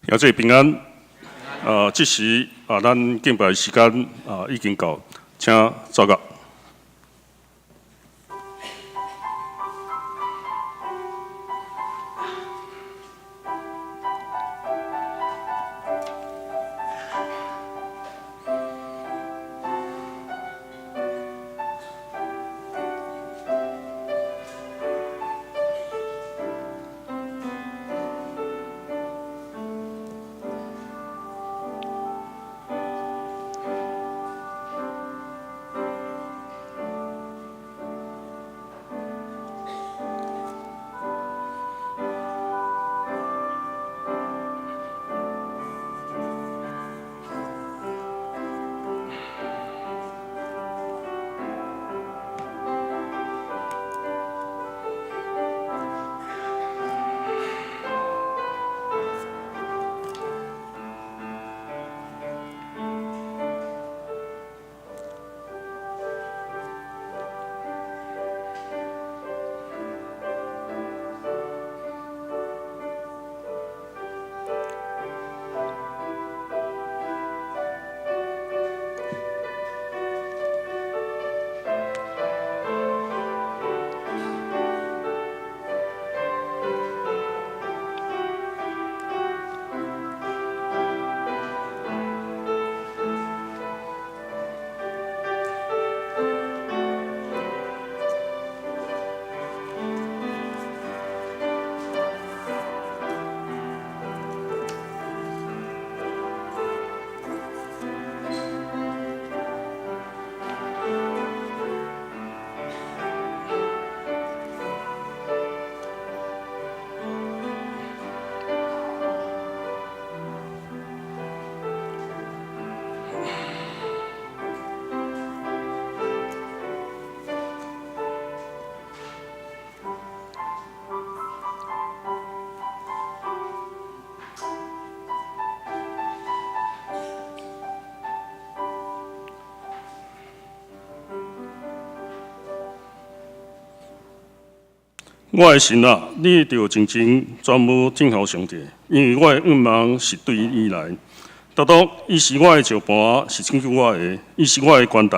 兄弟平安。這時啊，咱敬拜時間啊已經到，請坐覺。我的神啊，你著靜靜專門等候上帝，因為我的願望是對伊來。獨獨伊是我的石盤，是拯救我的；伊是我的關台，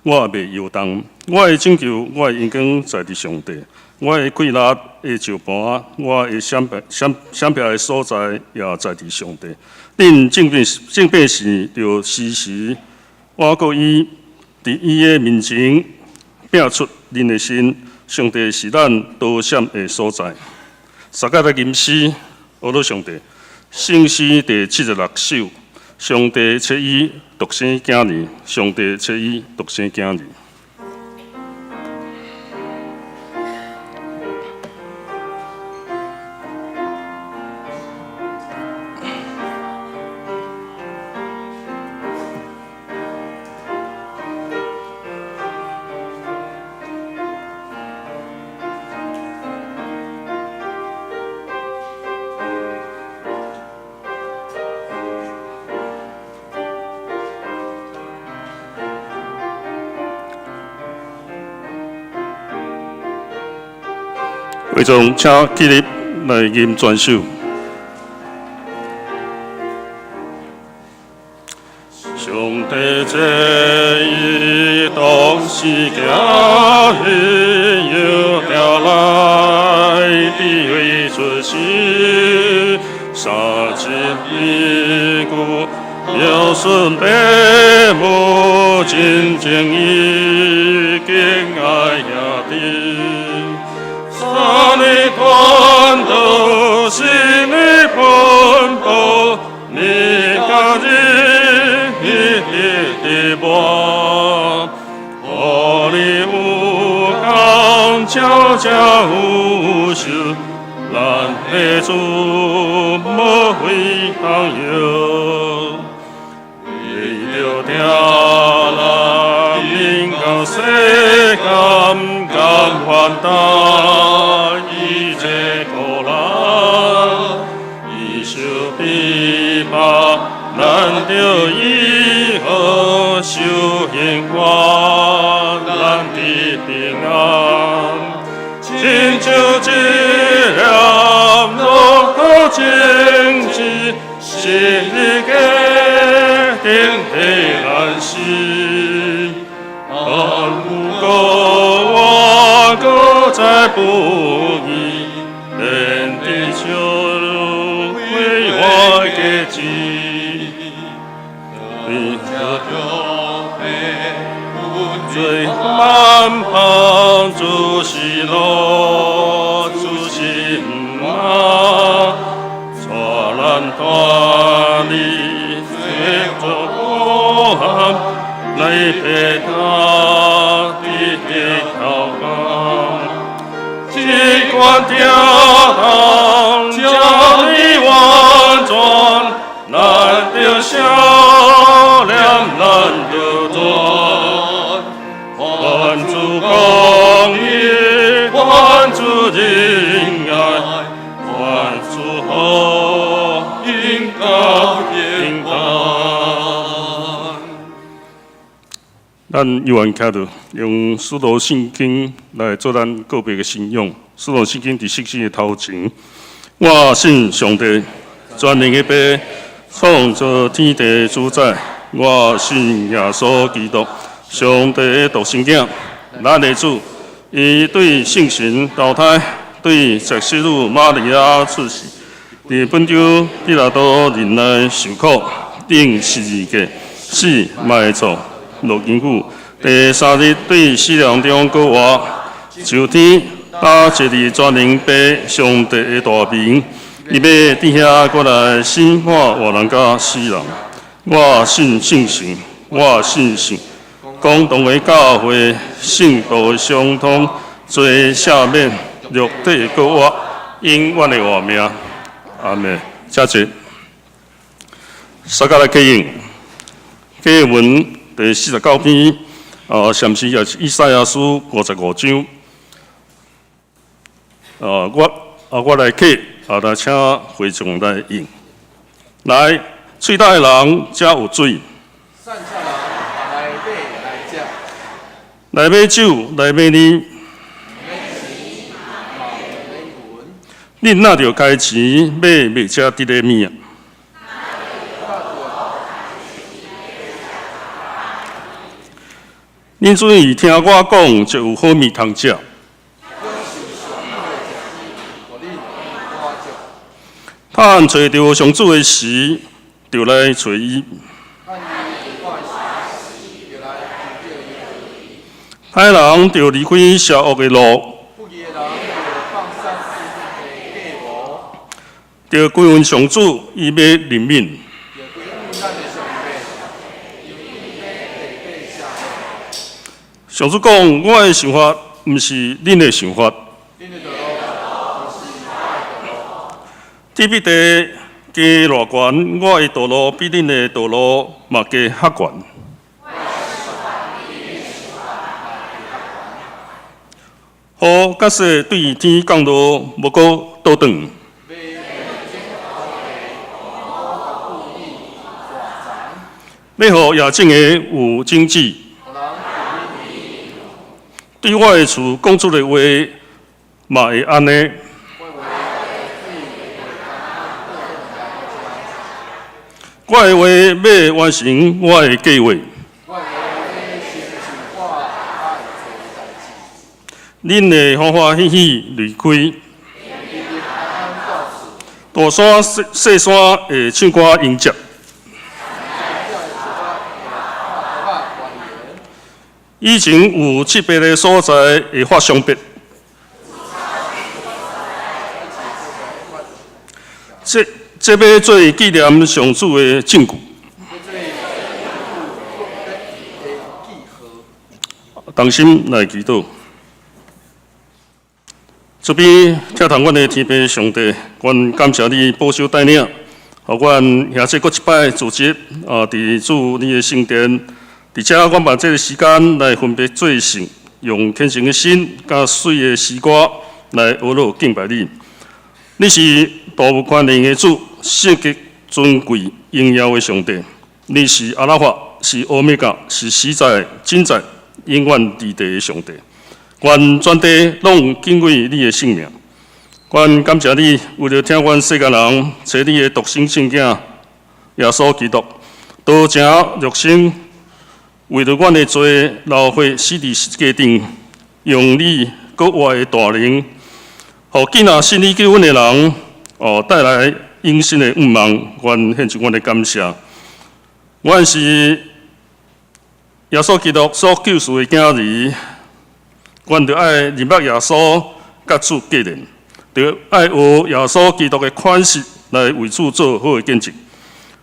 我也袂搖動。我的拯救，我的榮光在佇上帝。我的氣力的石盤，我的閃避閃閃避的所在也在佇上帝。恁正變正變時，著時時倚靠伊，佇伊的面前摒出恁的心。上帝是咱逃閃的所在。撒迦利亞詩，學到上帝，聖詩第76首。上帝賜予獨生囝兒，上帝賜予獨生囝兒。會眾請起立來吟全首。上帝這伊獨生囝兒，由疼來智慧出世，三日已久，孝順父母，真情意敬愛兄弟。三日傳道，四日奔波，你家己的我，予你有功，悄悄有受，咱的主無非朋友，為著疼咱民到世間甘願擔伊這苦難，伊受逼迫，咱著以好受刑罰，咱得平安。親像一粒落雨種子。一日家庭的安息。但不過我閣再不義，連地笑為我的志。你最萬邦主喜樂，主心啊，帶咱脫離罪惡來陪他的頭光，這款疼痛叫你完全，難得笑臉難得轉。願主公義，願主仁愛，願主好應到永遠。咱猶原徛著，用使徒信經來做咱告別的信仰。使徒信經佇釋經的頭前，我信上帝，全能的父，創造天地主宰。我信耶穌基督，上帝的獨生囝，咱的主，伊對聖神投胎，對十聖女瑪利亞出世，佇本丟彼拉多忍耐受苦，釘十字架，死埋葬，落陰府，第三日對死人中復活，上天，搭坐佇全能父上帝的大爿，伊欲佇遐閣來審判活人佮死人。我信聖神，我信聖公同的教會，聖徒的相通，罪赦免，肉體復活，永遠的活命。阿們，請坐。大家來啟應，經文第49篇，啊，甚至也是以賽亞書55章。啊，我來啟，啊，來請會眾來應。來，喙焦的人才有水，散赤人來買來食，來買酒，來買奶，免錢嘛免銀。恁若著開錢買麥車得的物啊？恁注意聽我講，就有好物通食。趁揣著上主的時，就來揣伊。歹人著離開邪惡的路，著歸順上主，伊欲憐憫。上主講：我的想法毋是恁的想法。天比地加偌懸，我的道路比恁的道路嘛加較懸。雨佮雪對天降落，無閣倒轉。欲予野種的有種子。對我的厝講出的話，嘛會按呢。我的話欲完成我的計劃。恁會歡歡喜喜離開。大山細山會唱歌迎接。以前有七八个所在會發傷病。這欲做紀念上主的證據。同心來祈禱。這邊疼痛阮的天父上帝，阮感謝你保守帶領，予阮兄弟閣一擺組織啊，佇主你的聖殿，佇遮阮把這个時間來分別做聖，用虔誠的心佮媠的詩歌來呵咾敬拜你。你是大有權能的主，聖潔尊貴榮耀的上帝。你是阿拉法，是歐米伽，是實在、真在、永遠佇地的上帝。願全地攏敬畏你的聖名。阮感謝你，為著疼阮世間人，差你的獨生聖囝耶穌基督，道成肉身，為著阮的罪流血死佇十字架頂，用你閣活的大能，予囝仔信你救阮的人，哦，帶來永生的盼望，阮獻上阮的感謝。阮是耶穌基督所救贖的囝兒，阮著愛認捌耶穌，佮主結連，著愛學耶穌基督的款式來為主做好的見證，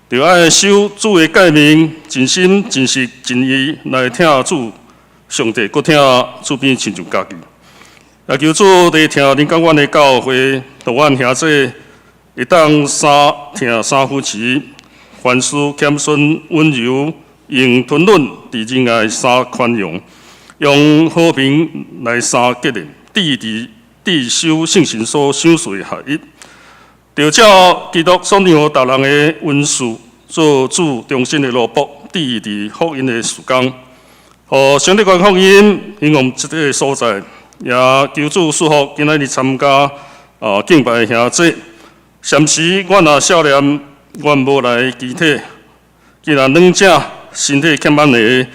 著愛守主的誡命，盡心盡性盡意來疼主上帝，閣疼厝邊親像家己。也求主垂聽恁佮阮的教會，予阮兄弟會當三疼三扶持，凡事謙遜溫柔，用吞忍佇仁愛三寬容，用和平來三結連，致佇致守聖神所賞賜的合一。著照基督所讓予逐人的恩賜，做主忠心的奴僕，致佇福音的事工，予上帝的福音興旺這个所在。也求主賜福今仔日參加敬拜的兄弟。暫時阮若少年，阮無來肢體，既然兩者身體欠滿的，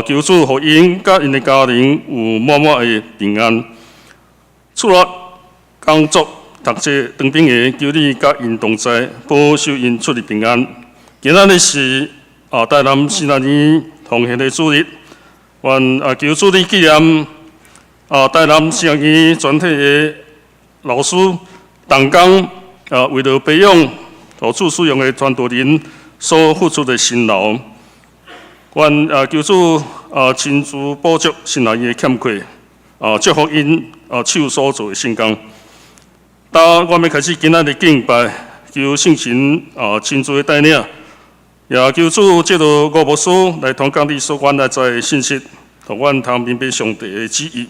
求主予𪜶佮𪜶的家庭有滿滿的平安。出來工作、讀冊、當兵的，求你佮𪜶同在，保守𪜶出入平安。今仔日是台南神學院奉獻的主日，願求主你紀念台南神學院全體的老師、同工，為著培養予主使用的傳道人所付出的辛勞，願求主親自補足神學院的欠缺，祝福𪜶手所做的聖工。當我們開始今仔日敬拜，求聖神親自的帶領，也求主藉著吳牧師來傳講你所願來在的信息，予阮通明白上帝的旨意。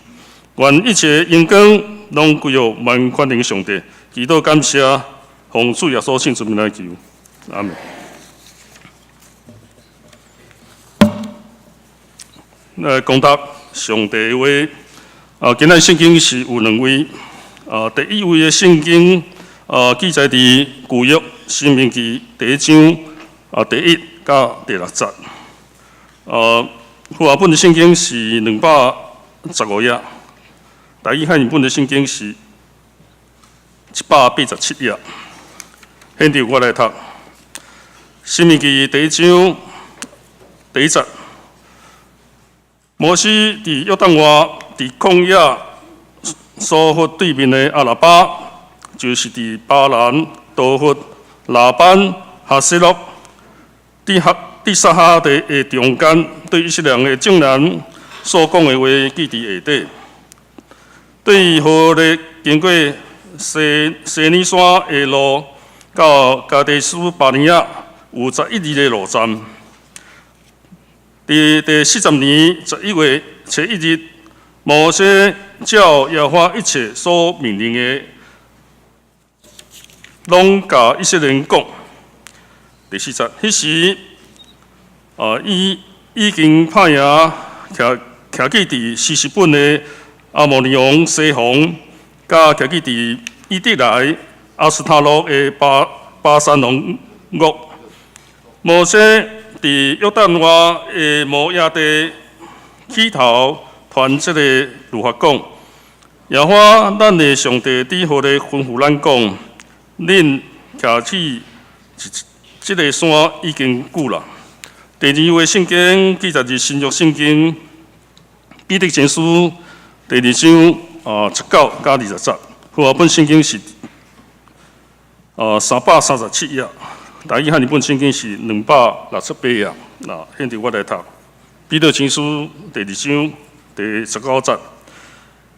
願一切榮光攏歸予萬全能上帝，祈禱感謝，奉主耶穌聖名來求，阿門。來講讀上帝的話，今仔聖經是有兩位，第一位的聖經記載佇舊約申命記第一章第一到第六節。和合本的聖經是215頁。台語漢語本的聖經是187頁。現在我來讀《申命記》第一章第一節。摩西佇約旦外，佇曠野蘇弗對面的亞喇巴，就是佇巴蘭、陀弗、喇班、哈塞洛、底撒哈地的中間，對以色列人的眾人所講的話，記佇下底。對何烈經過西西乃山的路到加低斯巴尼亞，有11日的路程。佇第40年11月初1日，摩西照耶和華一切所命令的，攏共以色列人講。第四節，彼時，伊已經拍贏徛徛起佇西實本的亞摩利王西宏，佮徛起佇以得來亞斯他錄的巴巴珊王噩。摩西佇約旦外的摩押地起頭傳這個律法講：耶和華咱的上帝佇何烈吩咐咱講，恁徛起這個山已經久啦。第二位聖經記載佇新約聖經彼得前書第二章19到20節，和合本聖經是337頁，台語漢語本聖經是268頁。那現在我來讀彼得前書第二章第十九節，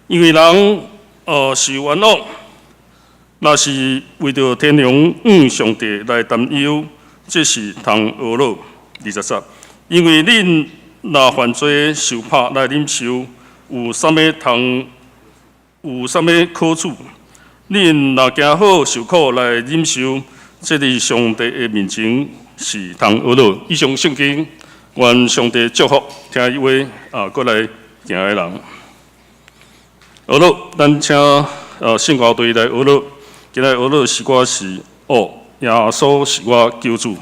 因為人受冤枉，若是為著天良向上帝來擔憂，這是通懊惱。20節，因為恁若犯罪受拍來忍受，有啥物通？有啥物可取？恁若行好受苦來忍受，這佇上帝的面前是通懊惱。以上聖經，願上帝祝福聽伊話閣來行的人。懊惱，咱請聖歌隊來懊惱。今仔懊惱詩歌是哦，耶穌是我救主。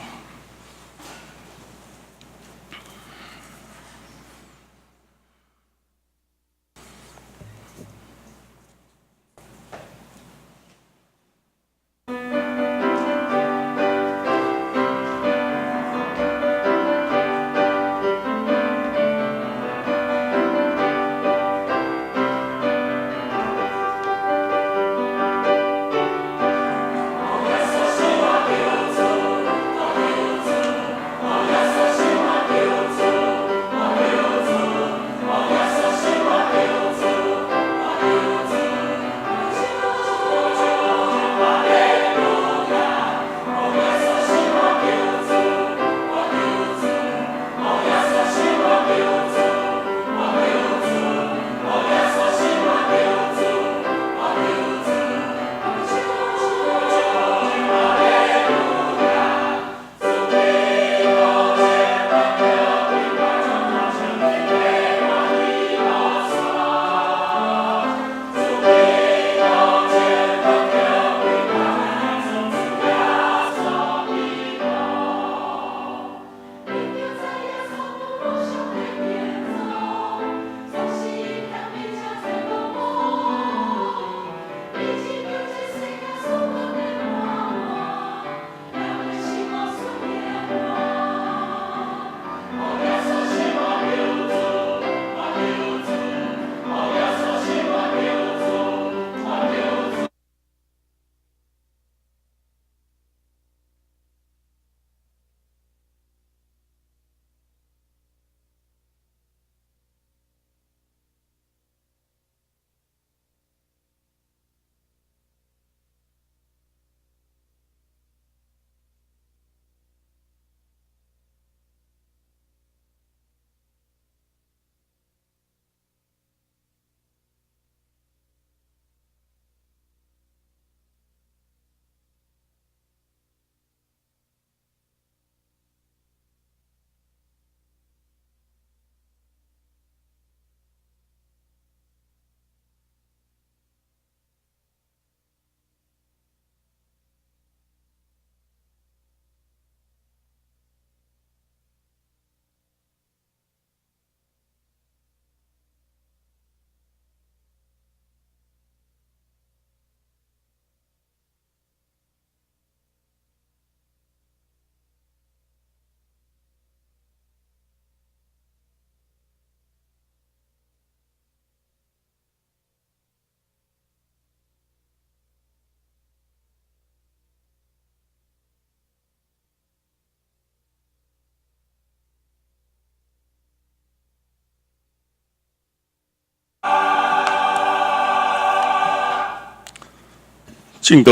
證道，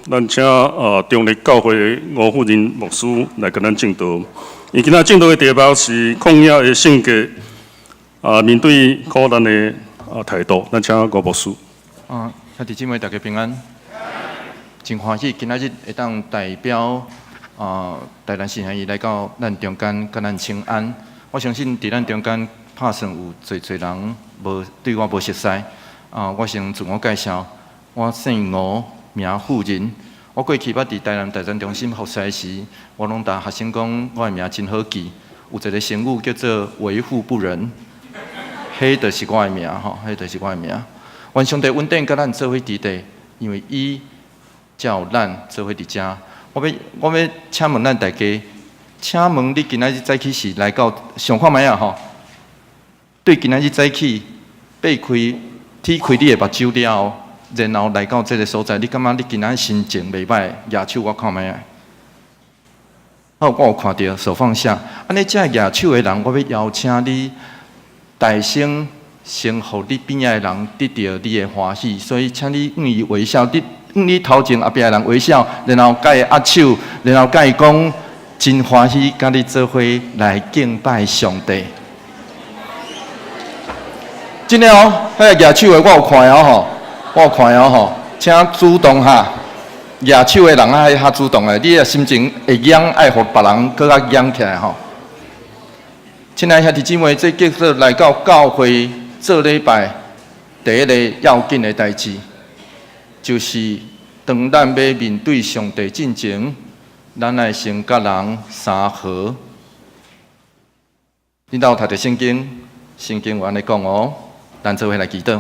咱請中壢教會吳富仁牧師來共咱證道。伊今仔證道的題目是曠野的性格啊，面對苦難的態度。咱請吳牧師。兄弟姊妹，大家平安。真歡喜今仔日會當代表台南新兄弟來到咱中間，共咱請安。我相信佇咱中間，拍算有濟濟人無對我無熟似。我先自我介紹，我姓吳，名富仁。我過去捌佇台南大專中心服侍時，我攏共學生講，我的名真好記，有一个成語叫做為富不仁，彼就是我的名吼，彼就是我的名。願上帝恩典佮咱做伙佇地，因為伊才有咱做伙佇遮。我欲請問咱大家，請問你今仔日早起是來到想看覓仔吼？對今仔日早起擘開、鐵開你的目睭了後，然後來到這个所在，你感覺你今仔心情袂䆀？舉手我看覓仔。好，我有看著手放下。按呢，遮舉手的人，我欲邀請你大聲先予你邊仔的人得著你的歡喜，所以請你向伊微笑，你向你頭前後壁的人微笑，然後共伊握手，然後共伊講真歡喜，佮你做伙來敬拜上帝。真的哦，彼个舉手的我有看哦吼，我有看哦吼，請主動哈，舉手的人愛較主動的，你的心情會癢，愛予別人閣較癢起來吼。親愛兄弟姊妹，這叫做來到教會做禮拜第一個要緊的代誌，就是當咱欲面對上帝進前，咱愛先佮人相和。恁兜有讀著聖經？聖經有按呢講哦，咱做伙來祈禱。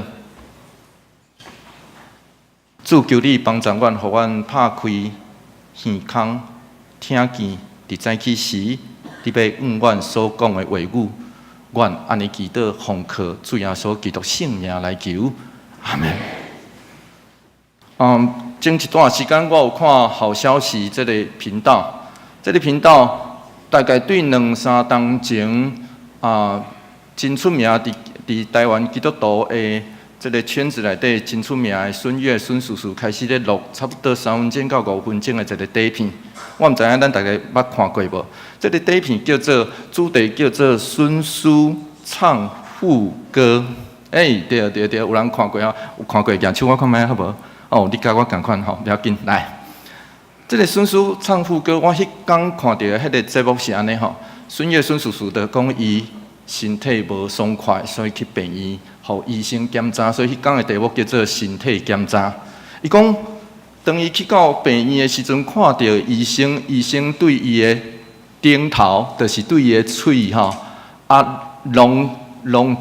主求你幫助阮，予阮拍開耳孔，聽見佇早起時，你欲向阮所講的話語。阮按呢祈禱，奉靠主耶穌基督聖名來求，阿門。前一段時間我有看好消息這个頻道，這个頻道大概對兩三冬前真出名，佇台灣基督徒的這个圈子內底真出名的孫越孫叔叔開始咧錄差不多3分鐘到5分鐘的一个短片。我毋知影咱大家捌看過無？這个短片叫做主題叫做孫叔唱副歌。欸，對對對，有人看過啊？有看過舉手我看覓好無？哦，你佮我仝款吼，無要緊，來。這个孫叔唱副歌，我彼工看著彼个節目是按呢吼。孫越孫叔叔就講伊身體無爽快，所以去病院予醫生檢查，所以彼工的題目叫做身體檢查。伊講，當伊去到病院的時陣，看著醫生，醫生對伊的頂頭，就是對伊的喙吼，弄弄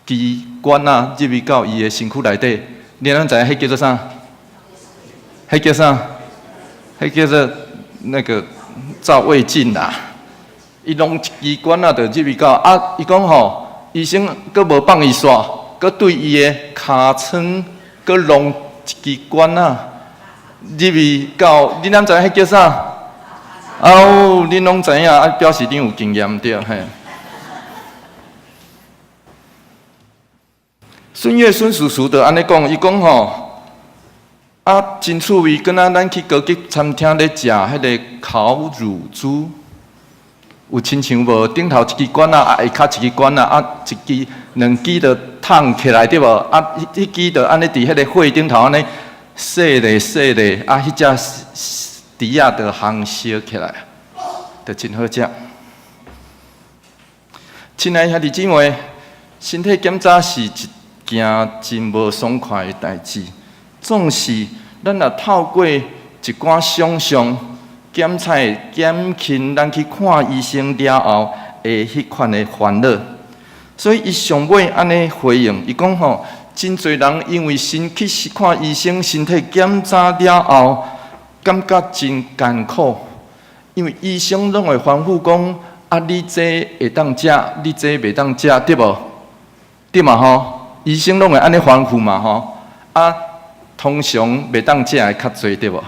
一支管仔入去到伊的身軀內底，你攏知影彼叫做啥？彼叫啥？彼叫做那個照胃鏡啦。伊弄一支管仔就入去到，伊講吼，醫生閣無放伊煞，閣對伊的尻川閣弄一支管仔入去到，你敢知影彼叫啥？哦，恁攏知影，表示恁有經驗對嘿。孫越孫叔叔就按呢講，伊講吼，真趣味，敢若咱去高級餐廳咧食彼个烤乳豬，有親像無？頂頭一支管仔，下跤一支管仔，一支、兩支就揬起來對無？彼支就按呢佇彼个火頂頭按呢踅咧踅咧，彼隻豬仔就烘燒起來，就真好食。親愛兄弟姊妹，身體檢查是一件真無爽快的代誌，總是咱若透過一寡想像，檢查會減輕咱去看醫生了後的彼款的煩惱。所以伊上尾按呢回應，伊講吼，真濟人因為先去看醫生，身體檢查了後，感覺真艱苦，因為醫生攏會吩咐講，你這會當食，你這袂當食，對無？對嘛吼？醫生攏會按呢吩咐嘛吼？通常袂當食的較濟，對無？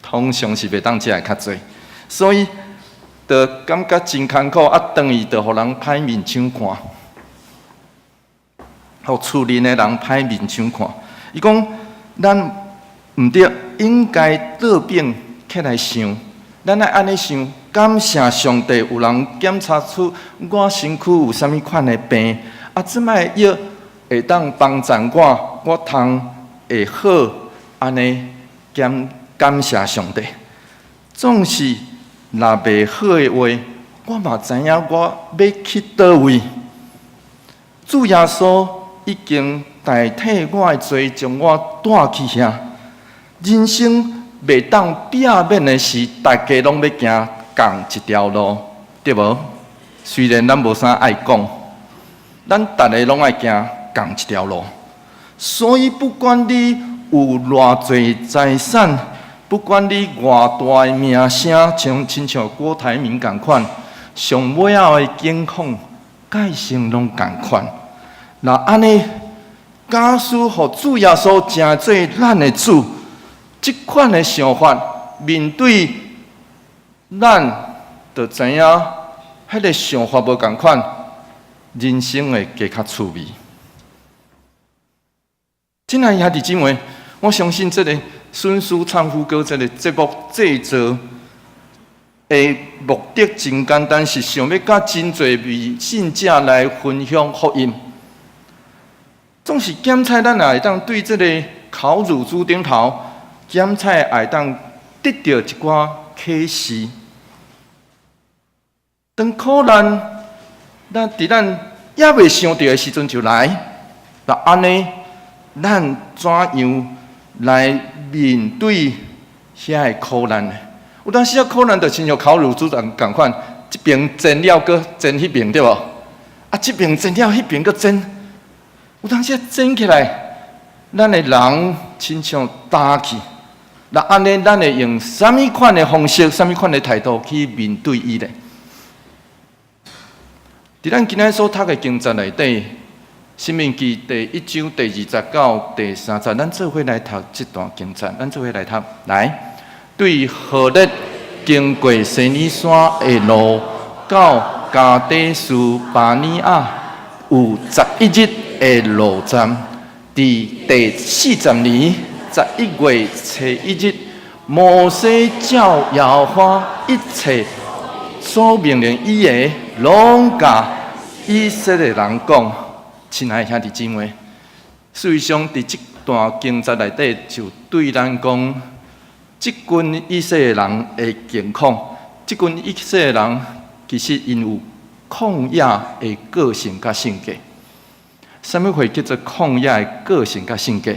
通常是袂當食的較濟，所以就感覺真艱苦。轉去就予人歹面相看，予厝裡的人歹面相看。伊講，咱毋著應該倒轉起來想，咱愛按呢想，感謝上帝有人檢查出我身軀有啥物款的病，啊，這擺藥會當幫助我，我通會好，按呢感感謝上帝。總是若袂好的話，我嘛知影我欲去佗位。主耶穌已經代替我的罪，將我帶去遐。人生袂當避免的是，大家攏欲行仝一條路，對無？雖然咱無啥愛講，咱逐个攏愛行仝一條路。所以不管你有偌濟財產，不管你偌大的名聲，像親像郭台銘仝款，上尾仔的境況，改成攏仝款。若按呢，假使予主耶穌成做咱的主，這款的想法，面對咱，就知影彼个想法無仝款，人生會加較趣味。親愛兄弟姊妹，我相信這个孫書唱副歌這个節目製作的目的真簡單，是想欲佮真濟未信者來分享福音。總是檢採咱也會當對這个烤乳豬頂頭檢採會當得著一寡啟示。當苦難，咱佇咱猶未想著的時陣就來，若按呢，咱怎樣來面對遐个苦難呢？有當時啊，苦難就親像烤乳豬仝款，這爿煎了，閣煎彼爿對無？啊，這爿煎了，彼爿閣煎。有當時啊，煎起來，咱的人親像焦去。若按呢，咱會用啥物款的方式、啥物款的態度去面對伊咧？佇咱今仔所讀的經節內底，《申命記》第一章第二節到第三節，咱做伙來讀這段經節，咱做伙來讀。來，對何烈經過西奈山的路，到加低斯巴尼亞有11日的路程。佇第四十年11月初一日，摩西照耶和華一切所命令伊的，攏共以色列人講。親愛兄弟姊妹，事實上，佇這段經節內底，就對咱講，這群以色列人的境況，這群以色列人其實𪜶有曠野的個性佮性格。啥物會叫做曠野的個性佮性格？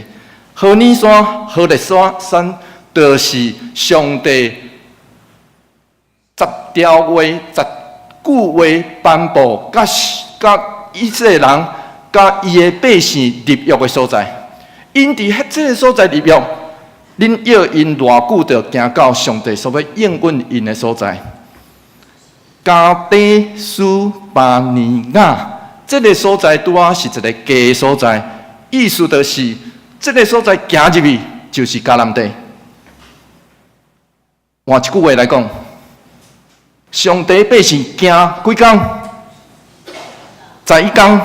何烈山、何烈山山，就是上帝十條話、十句話頒布，佮佮以色列人、佮伊的百姓立約的所在。𪜶佇彼這个所在立約，恁要𪜶偌久就行到上帝所欲應允𪜶的所在。加低斯巴尼亞這个所在拄仔是一个低所在，意思就是這个所在行入去就是迦南地。換一句話來講，上帝百姓行幾工？11工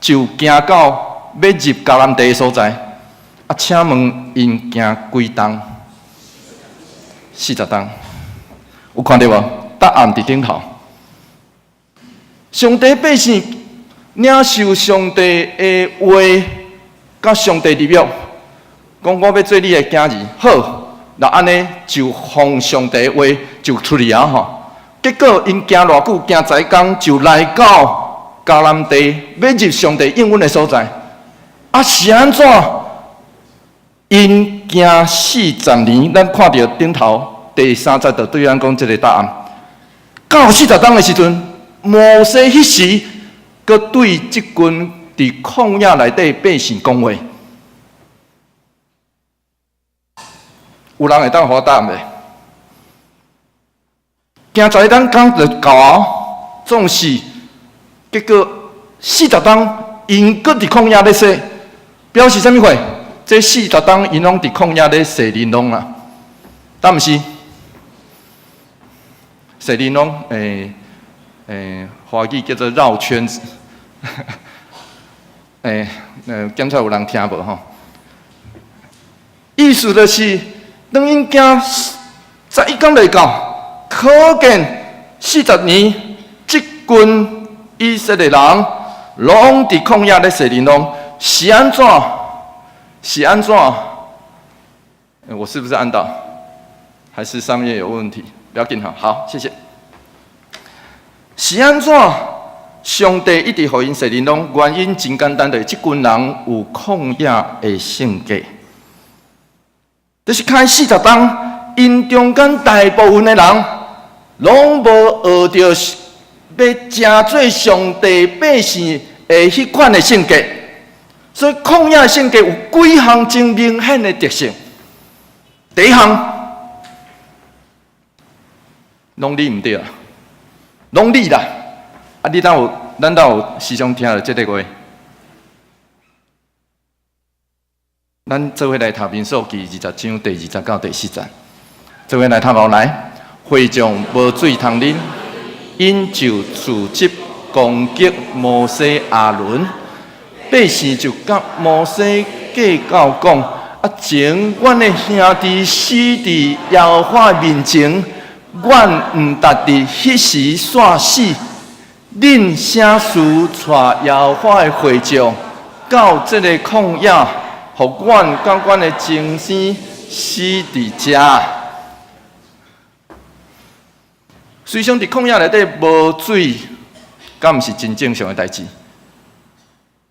就行到欲入迦南地的所在。啊，請問𪜶行幾冬？40冬。有看著無？答案佇頂頭。上帝百姓領受上帝的話，佮上帝立約，講我欲做你的囝兒，好，若按呢就奉上帝的話就出去啊吼。結果𪜶行偌久，行11工就來到迦南地，欲入上帝應允的所在。啊，是按怎？𪜶行四十年，咱看著頂頭第三節就對咱講這个答案。到四十冬的時陣，摩西彼時，閣對這群佇曠野內底百姓講話。有人會當予我答案袂？行11工就夠啊，總是結果四十冬，𪜶閣佇曠野咧踅，表示啥物貨？這四十冬𪜶攏佇曠野咧踅玲瑯啦，敢毋是？踅玲瑯，華語叫做繞圈子。檢查有人聽無吼？意思就是，當𪜶行11工未到，可見40年，這群以色列人攏佇曠野咧踅琳琅，是按怎？是按怎？我是不是按到？還是上面有問題？不要緊哈，好，謝謝。是按怎？上帝一直予𪜶踅琳琅，原因真簡單，就是這群人有曠野的性格。就是開40冬，𪜶中間大部分的人，攏無學著欲成做上帝百姓的彼款的性格。所以曠野性格有幾項真明顯的特性。第一項，攏你毋對啊，攏你啦。啊，你敢有？咱敢有時常聽著這个話？咱做伙來讀民數記20章第2節到第4節，做伙來讀後來，會眾無水通啉，𪜶就聚集攻擊摩西亞倫，百姓就佮摩西計較講：啊，前阮的兄弟死佇耶和華面前，阮毋值佇彼時煞死。恁啥事帶耶和華的會眾到這个曠野，予阮佮阮的終生死佇遮。雖說佇曠野內底無水，敢毋是真正常的代誌？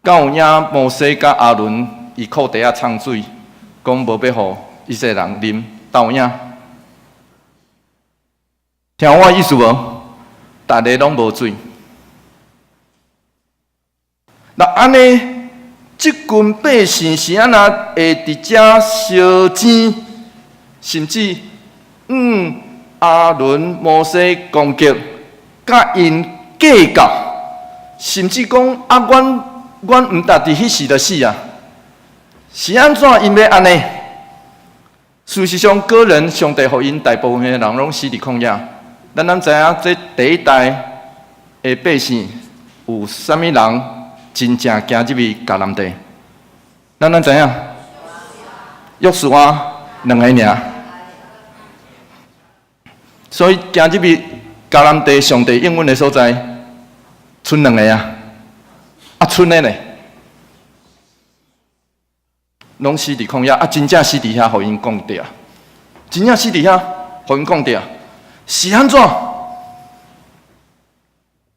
敢有影摩西佮亞倫伊褲袋仔藏水，講無欲予以色列人啉，敢有影？聽我意思無？逐个攏無水。那按呢，這群百姓是按怎會佇遮相爭，甚至亞倫、摩西攻擊，佮𪜶計較，甚至講啊，阮阮毋值佇彼時就死啊！是按怎𪜶欲按呢？事實上，個人上帝予𪜶大部分的人攏死佇曠野。咱敢知影這第一代的百姓有啥物人真正行入去迦南地？咱敢知影？約書亞兩个爾。所以行入去迦南地上帝應允的所在，賰兩个啊！啊，賰的呢？攏死佇曠野啊！真正死佇遐，予𪜶講著，真正死佇遐，予𪜶講著，是按怎？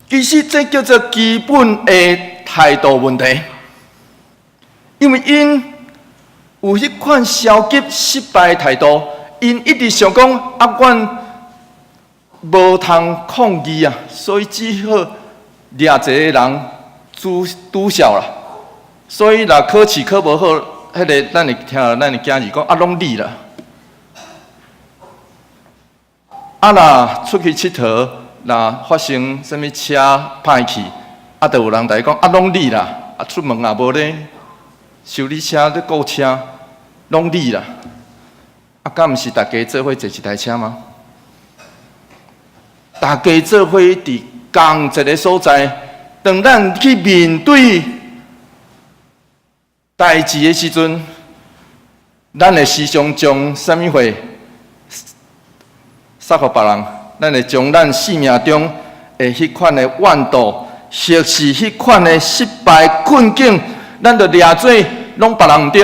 其實這叫做基本的態度問題，因為𪜶有彼款消極失敗的態度，𪜶一直想講啊，阮無通抗議啊，所以只好掠一個人拄拄笑啦。所以若考試考無好，彼个咱會聽咱的囝兒講啊，攏你啦。啊，若出去𨑨迌，若發生啥物車歹去，啊，就有人共伊講啊，攏你啦！啊，出門也無咧修理車咧顧車，攏你啦！啊，敢毋是逐家做伙坐一台車嗎？逐家做伙佇仝一个所在，當咱去面對代誌的時陣，咱會時常將啥物貨撒予別人？咱會將咱生命中的彼款的怨妒，或是彼款的失敗困境，咱就掠做攏別人毋對。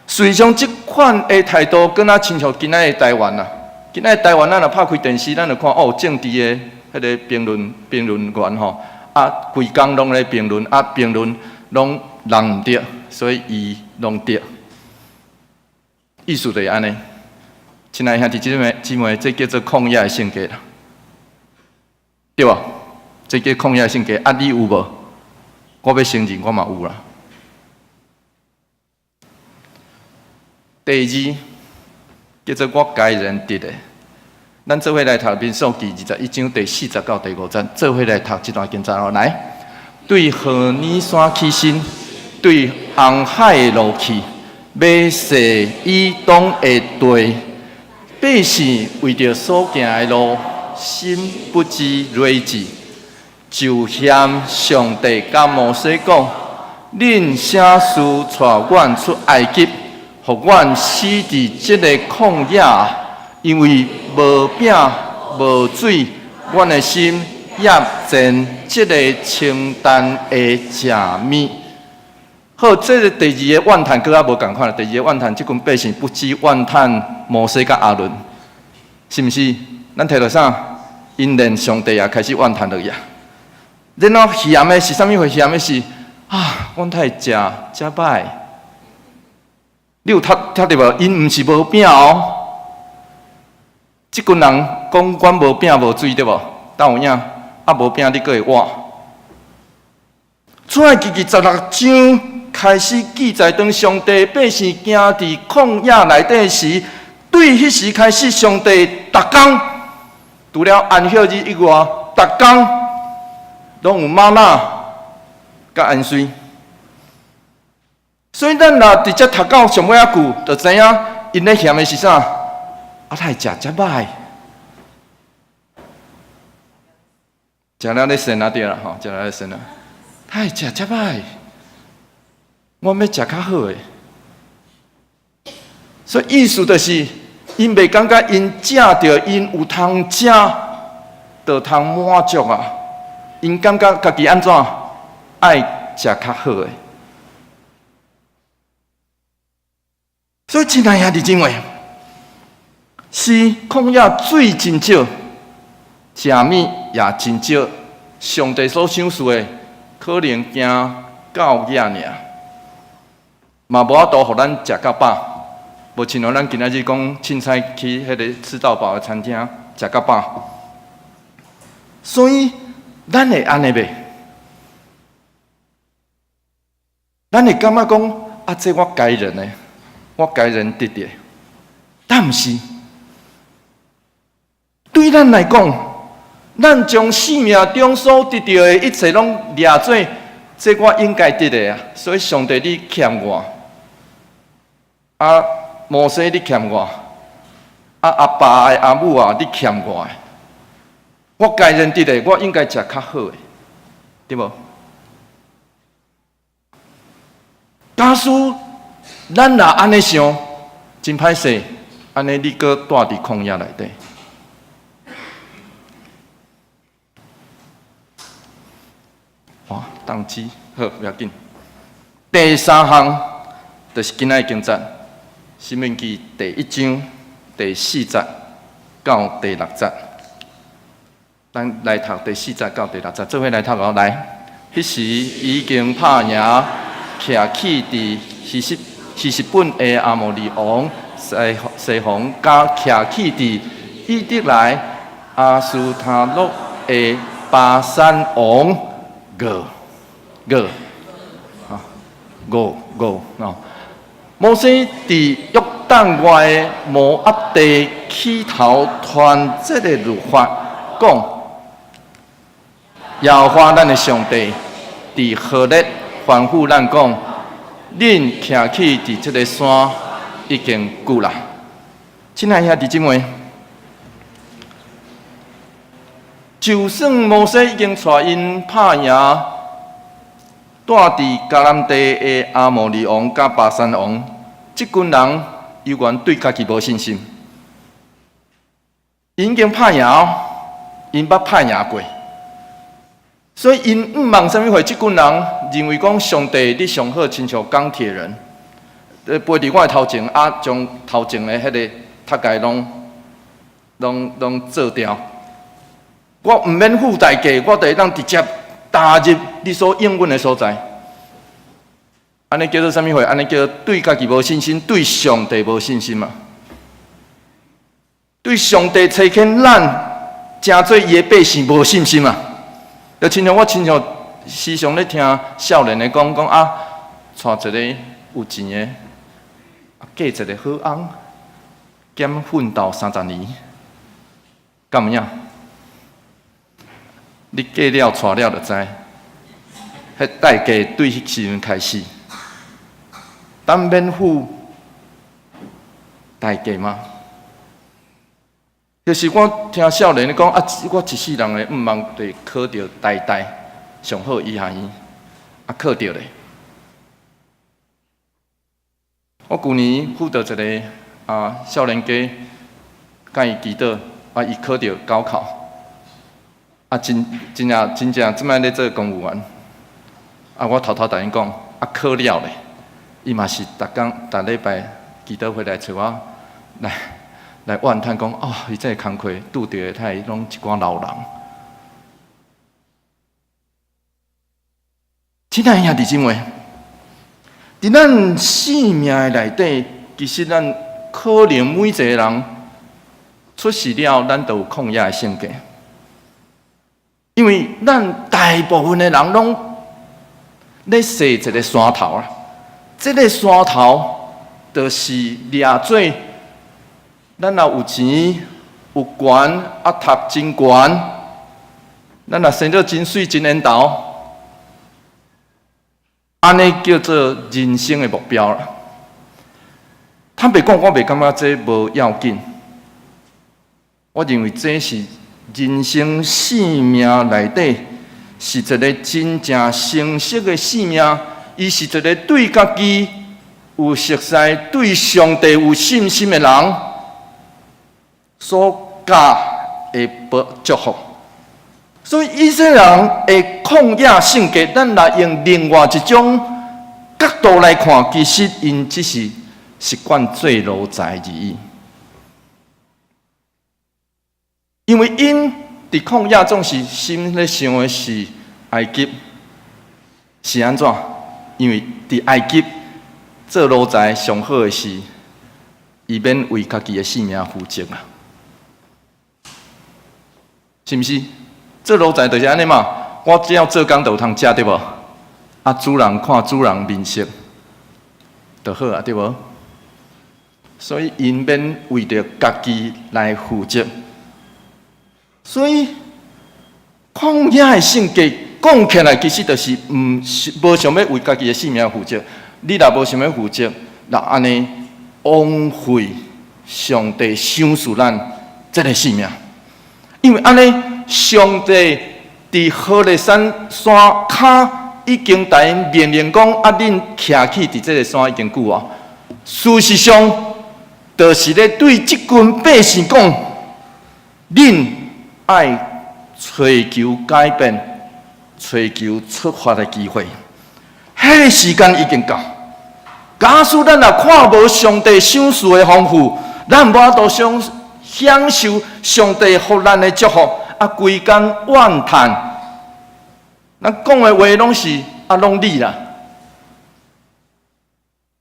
事實上，這款的態度，敢若親像今仔的台灣啊！今仔的台灣，咱若拍開電視，咱就看哦，政治的彼个評論評論員吼，啊，規工攏咧評論，啊，評論攏人毋對，所以伊攏對。意思就是按呢。親愛兄弟姊妹，姊妹，這叫做曠野的性格啦，對無？這叫曠野的性格，啊，你有無？我欲承認，我嘛有啦。第二，叫做我該人得的。咱做伙來讀民數記21章第4節到第5節，做伙來讀這段經節哦。來，對何尼山起身，對紅海落去，欲踅以東的地，百姓為著所行的路，心不知睿智，就嫌上帝佮摩西講：恁啥事帶阮出埃及，予予阮死佇這个曠野，因為無餅無水，阮的心厭憎這个清淡的食物。好，這个第二个怨嘆閣較無仝款。第二个怨嘆，這群百姓不止怨嘆摩西佮亞倫，是毋是？咱提著啥？𪜶連上帝也開始怨嘆落去啊！然後嫌的是啥物貨？嫌的是啊，阮太食遮歹。你有讀聽著無？𪜶毋是無餅哦。這群人講阮無餅無水對無？敢有影？啊，無餅你閣會活？出埃及記16章開始記載，當上帝百姓行佇曠野內底時，對彼時開始，上帝逐工除了安息日以外，逐工攏有嗎哪佮恩水。所以咱若直接讀到上尾仔句，就知影𪜶咧嫌的是啥？啊，哪會食遮歹？食了咧呻啊對啦吼，食了咧呻啊，哪會食遮歹？我欲食較好的。所以意思就是，𪜶袂感覺𪜶食著𪜶有通食，就通滿足啊！𪜶感覺家己按怎愛食較好的。所以親愛兄弟姊妹，是曠野水真少，食物也真少，上帝所賞賜的可能行到遐爾，嘛無法度予咱食較飽。無親像咱今仔日講凊彩去彼个吃到飽的餐廳食較飽。所以咱會按呢袂？咱會感覺講啊，這我該忍的，我該忍得著。但毋是，對咱來講，咱將生命中所得著的一切攏掠做，這我應該得的啊。所以上帝你欠我，啊，摩西你欠我，啊，阿爸的阿母啊你欠我的，我該認得的，我應該食較好的，對無？假使咱若按呢想，真歹勢，按呢你閣蹛佇曠野內底。哇，當機好，不要緊。第三項就是今仔的經節，申命記第一章第四節到第六節。咱來讀第四節到第六節，做伙來讀哦。來，彼時已經拍贏，徛起佇希實希實本的亞摩利王西西宏，佮徛起佇以得來亞斯他錄的巴珊王噩噩啊噩噩啊！摩西佇約旦外的摩押地起頭傳這个律法，講耶和華咱的上帝佇何烈吩咐咱講：恁徛起佇這个山已經久啦。親愛兄弟姊妹，就算摩西已經帶𪜶拍贏蹛佇迦南地的亞摩利王佮巴珊王，這群人猶原對家己無信心。𪜶已經拍贏哦，𪜶捌拍贏過，所以𪜶毋茫啥物貨。這群人認為講上帝你上好，親像鋼鐵人，飛佇我的頭前，啊，將頭前的彼个塔蓋攏攏攏做掉。我毋免付代價，我就會當直接踏入你所應允的所在。按呢叫做啥物貨？按呢叫做對家己無信心，對上帝無信心嘛？對上帝差遣咱，成做伊的百姓無信心嘛？就親像我親像時常咧聽少年的講講啊，娶一个有錢的，啊嫁一个好翁，減奮鬥30年，敢有影？你嫁了娶了就知，彼代價對彼時陣開始，咱免付代價嗎？就是我聽少年講啊，我一世人的願望就是考著台大上好醫學院，啊考著咧，我舊年輔導一个少年家，共伊祈禱，伊考著高考，真真正真正這擺咧做公務員。我偷偷共𪜶講，考了咧，伊嘛是逐工逐禮拜祈禱會來揣我來來怨嘆講，哦，伊這个工課拄著的太攏一寡老人。親愛的兄弟姊妹，佇咱生命的內底，其實咱可能每一个人出世了，咱都有曠野的性格，因為咱大部分的人攏咧踅一个山頭啊，這个山頭就是掠做，咱若有錢有權，讀真懸，咱若生做真媠真緣投，按呢叫做人生的目標啦。坦白講，我袂感覺這無要緊。我認為這是人生生命內底是一个真正成熟的生命，伊是一个對家己有熟似、對上帝有信心的人所加的祝福。所以以色列人的曠野性格，咱來用另外一種角度來看，其實𪜶只是習慣做奴才而已。因為𪜶佇曠野總是心咧想的是埃及是按怎？因為佇埃及做奴才上好的是，伊免為家己的性命負責啊，是毋是？做奴才就是按呢嘛，我只要做工就有通食，對無？主人看主人面色就好啊，對無？所以𪜶免為著家己來負責。所以曠野的性格講起來，其實就是毋是無想欲為家己的性命負責。你若無想欲負責，若按呢枉費上帝賞賜咱這个性命，因為按呢，上帝佇何烈山山跤已經共𪜶命令講：恁徛起佇這个山已經久啊。事實上，就是咧對這群百姓講：恁愛揣求改變、揣求出發的機會。彼个時間已經到。假使咱若看無上帝賞賜的豐富，咱無法度享享受上帝予咱的祝福，規工怨嘆，咱講的話攏是攏你啦，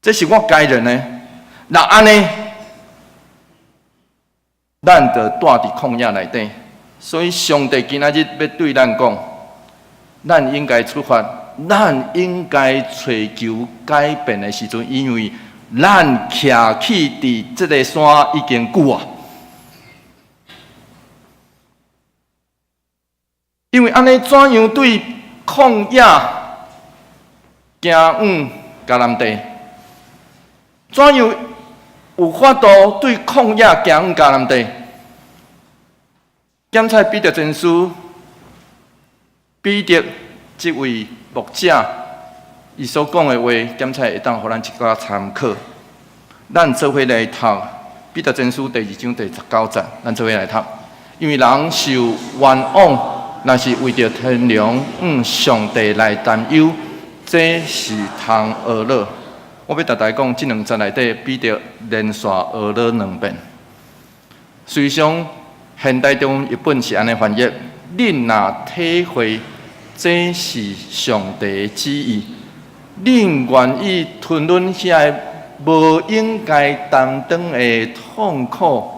這是我該認的。若按呢，咱就蹛佇曠野內底。所以上帝今仔日欲對咱講，咱應該出發，咱應該揣求改變的時陣，因為咱徛起佇這个山已經久啊。因為按呢，怎樣對曠野行往迦南地？怎樣有法度對曠野行往迦南地？檢採彼得前書，彼得這位牧者，伊所講的話，檢採會當予咱一寡參考。咱做伙來讀彼得前書第二章第19節，咱做伙來讀。因為人受冤枉，若是為著天良向上帝來擔憂，這是通呵咾。我欲逐大家講，這兩節內底，彼得連續呵咾兩遍。事實上，現代中文譯本是按呢翻譯：恁若體會這是上帝的旨意，恁願意吞忍遐个無應該擔當的痛苦，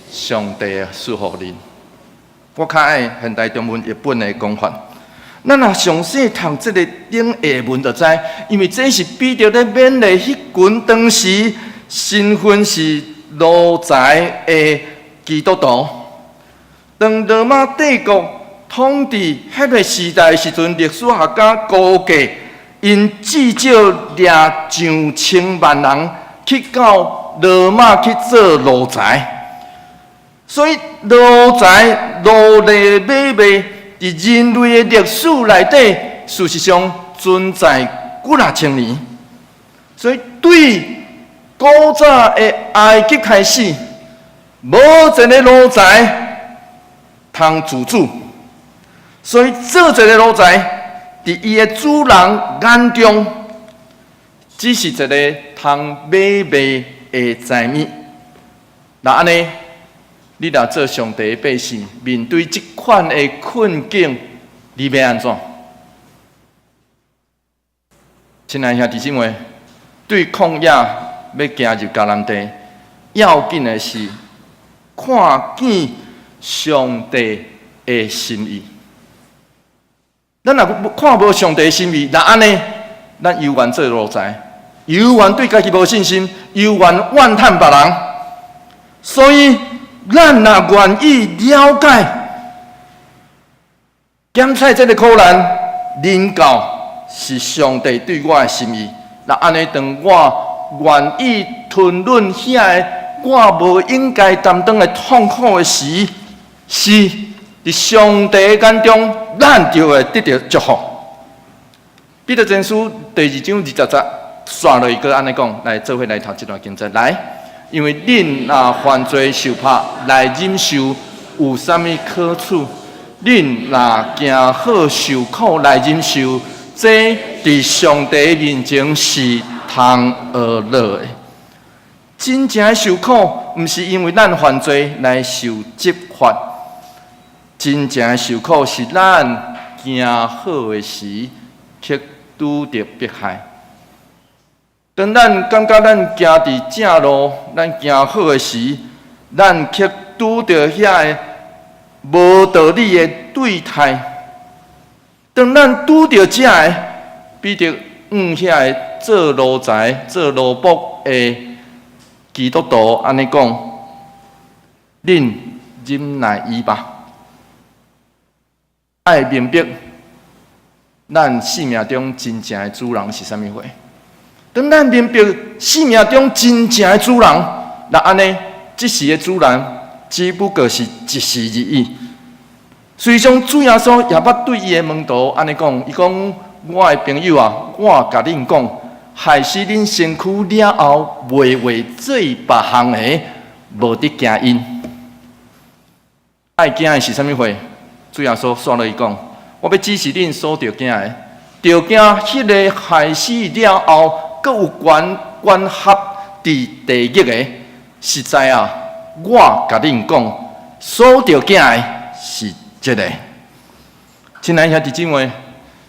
上帝賜予恁。我較愛現代中文譯本的講法。咱若詳細讀這个頂下文就知，因為這是彼得咧勉勵彼群當時身份是奴才的基督徒。當羅馬帝國統治彼个時代的時陣，歷史學家估計，𪜶至少掠上千萬人去到羅馬去做奴才。所以奴才、奴隸買賣，佇人類的歷史內底，事實上存在幾若千年。所以對古早的埃及開始，無一个奴才通自主，所以做一个奴才，佇伊的主人眼中，只是一个通買賣的財物。若按呢，你若做上帝的百姓，面對這款的困境，你欲按怎？親愛兄弟姊妹，對曠野欲行入迦南地，要緊的是看見上帝的心意。咱若看無上帝的心意，若按呢，咱猶原做奴才，猶原對家己無信心，猶原怨嘆別人。所以，咱若願意了解，減少這个苦難，臨到是上帝對我的心意。若按呢，當我願意吞忍遐个我無應該擔當的痛苦的時，是佇上帝的眼中，咱就會得著祝福。彼得前書第二章二十節，煞落去閣按呢講，來做伙來讀這段經節來。因為恁若犯罪受拍來忍受，有啥物可取？恁若行好受苦來忍受，這佇上帝面前是通學樂的。真正的受苦，毋是因為咱犯罪來受責罰，真正的受苦是咱行好的時，卻拄著迫害。當咱感覺咱行佇正路，咱行好的時，咱卻拄著遐个無道理的對待。當咱拄著這个，彼得向遐个做奴才、做奴僕的基督徒按呢講：恁忍耐伊吧，愛明白咱生命中真正的主人是啥物貨。當咱明白生命中真正的主人，若按呢，這時的主人只不過是一時而已。隨從主耶穌也捌對伊的門徒按呢講，伊講：我的朋友啊，我共恁講，害死恁身軀了後，袂會做別項的，無得驚𪜶。愛驚的是啥物貨？主耶穌煞落去講：我欲指示恁所著驚的，著驚彼个害死了後，閣有權關合佇地獄的。實在啊，我共恁講，所著驚的是這个。親愛兄弟姊妹，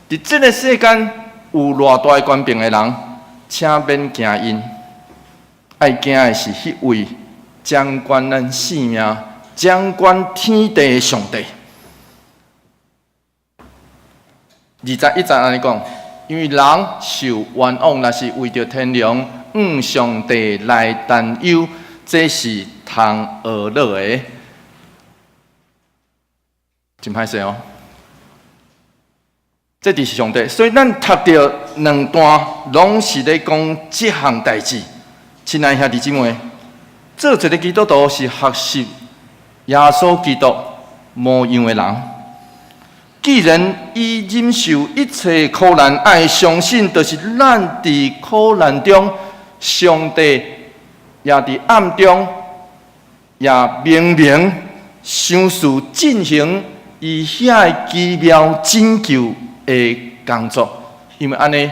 佇這个世間有偌大權柄的人，請免驚𪜶。愛驚的是彼位掌管咱性命、掌管天地的上帝。21節按呢講，因為人受冤枉，若是為著天良，向上帝來擔憂，這是通學樂的。真歹勢哦！這就是上帝，所以咱讀著兩段，攏是咧講這項代誌。親愛兄弟姊妹，做一个基督徒是學習耶穌基督模樣的人。既然伊忍受一切苦難，愛相信，就是咱佇苦難中，上帝也佇暗中也明明嘗試進行伊遐个奇妙拯救的工作。因為按呢，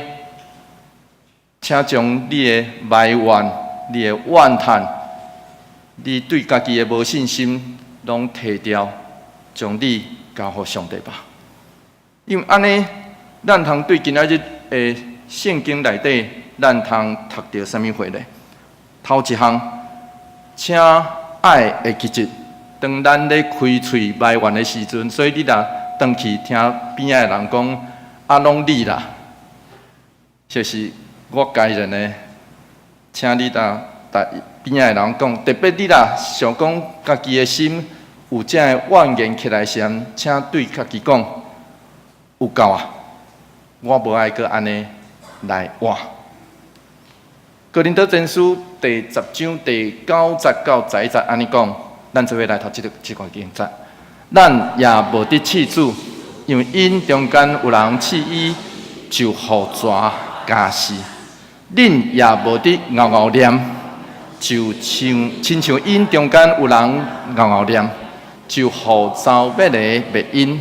請將你的埋怨、你的怨嘆、你對家己的無信心，攏提掉，將你交予上帝吧。因為按呢，咱通對今仔日的聖經內底，咱通讀著啥物貨咧？頭一項，請愛會記得，當咱咧開喙埋怨的時陣，所以你若轉去聽邊仔的人講，啊，攏你啦，就是我家人呢，請你若逐邊仔的人講，特別你若想講家己的心有這个怨言起來時，請對家己講，有夠啊！我無愛閣按呢來活。哥林多前書第十章第九節到十一節按呢講，咱做伙來讀這个這段經節。咱也無得試主，因為𪜶中間有人試伊，就予蛇咬死。恁也無佇𠢕𠢕念，就像親像𪜶中間有人𠢕𠢕念，就呼召欲來滅𪜶。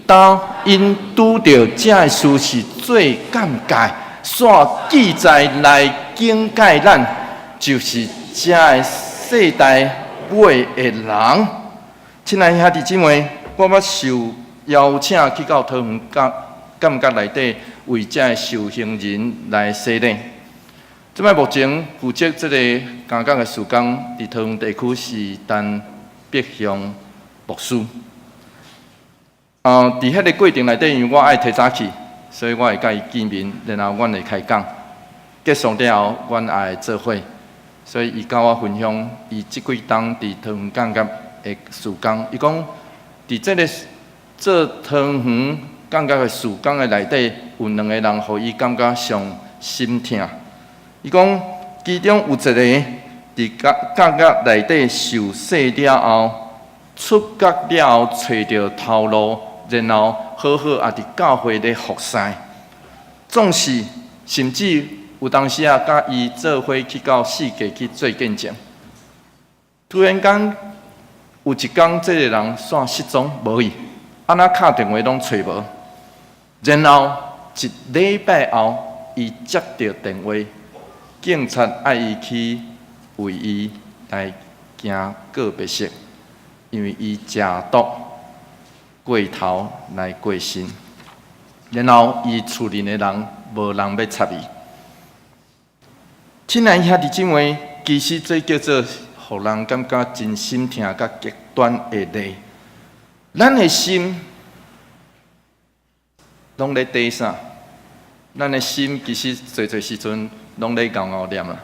當𪜶拄著這个事是做鑑戒，煞記載來警戒咱，就是這个世代尾的人。親愛兄弟姊妹，我捌受邀請去到桃園監監獄內底，為這个受刑人來洗禮。這擺目前負責這個監獄的事工，佇桃園地區是陳碧雄牧師。啊，佇彼个過程內底，因為我愛提早去，所以我會佮伊見面，然後阮會開講。結束了後，阮也會做伙。所以伊佮我分享，伊這幾冬佇桃園監獄的事工。伊講，佇這个做桃園監獄的事工的內底，有兩个人予伊感覺上心疼。伊講，其中有一个佇監監獄內底受洗了後，出獄了後，揣著頭路，然後好好也佇教會咧服侍。總是甚至有當時啊，佮伊做伙去到世界去做見證。突然間有一工，這个人煞失蹤無去，按怎敲電話攏揣無。然後一禮拜後，伊接著電話，警察愛伊去為伊來行告別式，因為伊食毒過頭來過身。然後伊厝裡的人無人欲插伊。親愛兄弟姊妹，其實這叫做予人感覺真心疼佮極端的例。咱的心攏咧底啥？咱的心其實濟濟時陣攏咧𠢕𠢕念啦。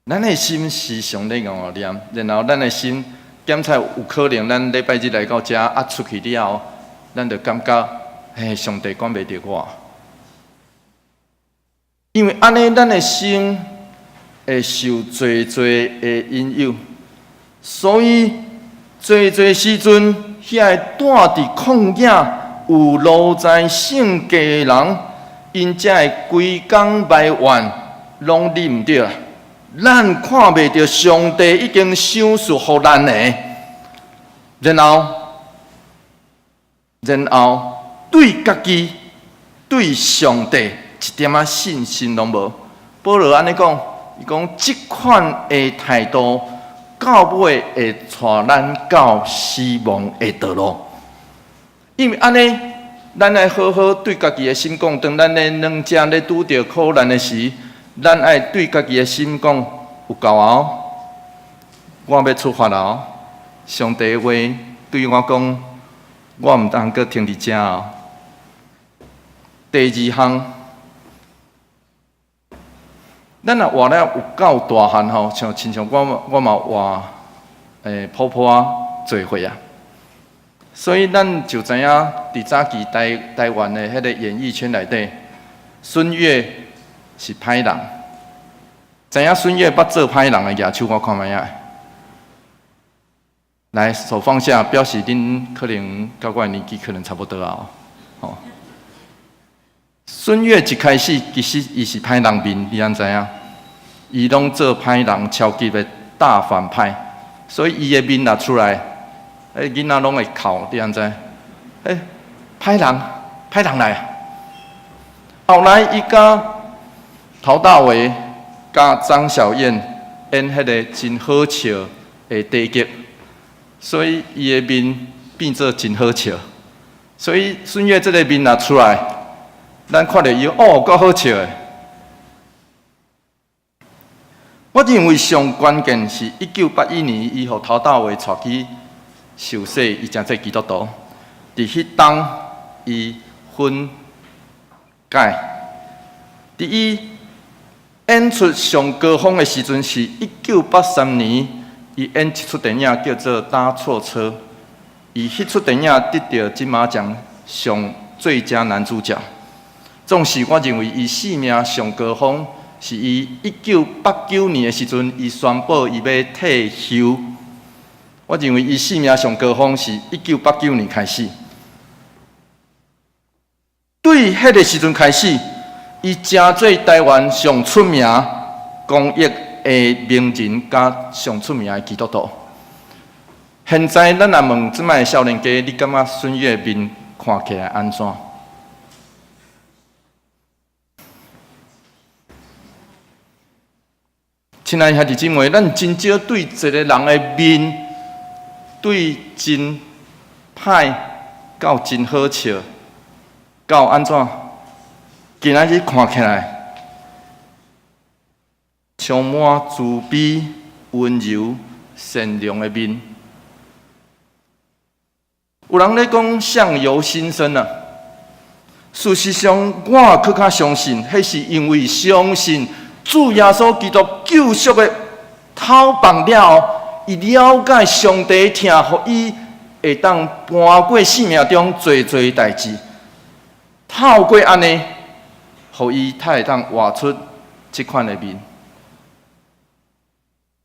咱的心時常咧𠢕𠢕念，然後咱的心檢查有可能，咱禮拜日來到遮啊，出去了後，咱就感覺，嘿，上帝管袂著我。因為按呢，咱的心會受濟濟的引誘，所以濟濟時陣，遐个住佇曠野有奴才性格的人，𪜶才會規工埋怨，攏你毋對啦。咱看袂著上帝已經賞賜予咱的，然後對家己、對上帝一點仔信心攏無。保羅按呢講，伊講這款的態度，到尾會帶咱到死亡的道路。因為按呢，咱愛好好對家己的心講，當咱咧兩者咧拄著苦難的時，咱愛對家己的心講，有夠啊！我欲出發了。上帝的話對我講，我毋通閣停佇遮哦。第二項，咱若活了有夠大漢吼，像親像我，我嘛活婆婆濟歲啊，所以咱就知影佇早期台灣的彼个演藝圈內底，孫越是歹人。知影孫越捌做歹人的舉手，我看覓仔。來，手放下，表示恁可能佮我的年紀可能差不多啊。吼，孫越一開始其實伊是歹人面，你敢知影？伊攏做歹人，超級的大反派，所以伊的面若出來，囡仔攏會哭，你敢知？欸，歹人，歹人來。後來伊佮陶大偉、佮張小燕演彼个真好笑的短劇，所以伊的面變做真好笑。所以孫越這个面若出來，咱看著伊哦，夠好笑的。我認為上關鍵是1981年，伊予陶大偉帶去受洗，伊成做基督徒。佇彼當，伊悔改。佇伊演出上高峰的時陣是1983年，伊演一齣電影叫做《搭錯車》。伊彼齣電影得著金馬獎上最佳男主角。總是我認為伊生命上高峰是伊1989年的時陣，伊宣布伊欲退休。我認為伊生命上高峰是一九八九年開始。對彼个時陣開始，伊成做台灣上出名公益的名人，佮上出名的基督徒。現在咱若問這擺的少年家，你感覺孫越面看起來按怎？親愛兄弟姊妹，咱真少對一個人的面，對真歹到真好笑，到按怎？今仔日看起來充滿慈悲、溫柔、善良的面。有人咧講相由心生啊，事實上我閣較相信，彼是因為相信主耶穌基督救贖的頭放了後，伊了解上帝疼，予伊會當搬過生命中濟濟代誌，透過按呢，予伊才會當活出這款的面。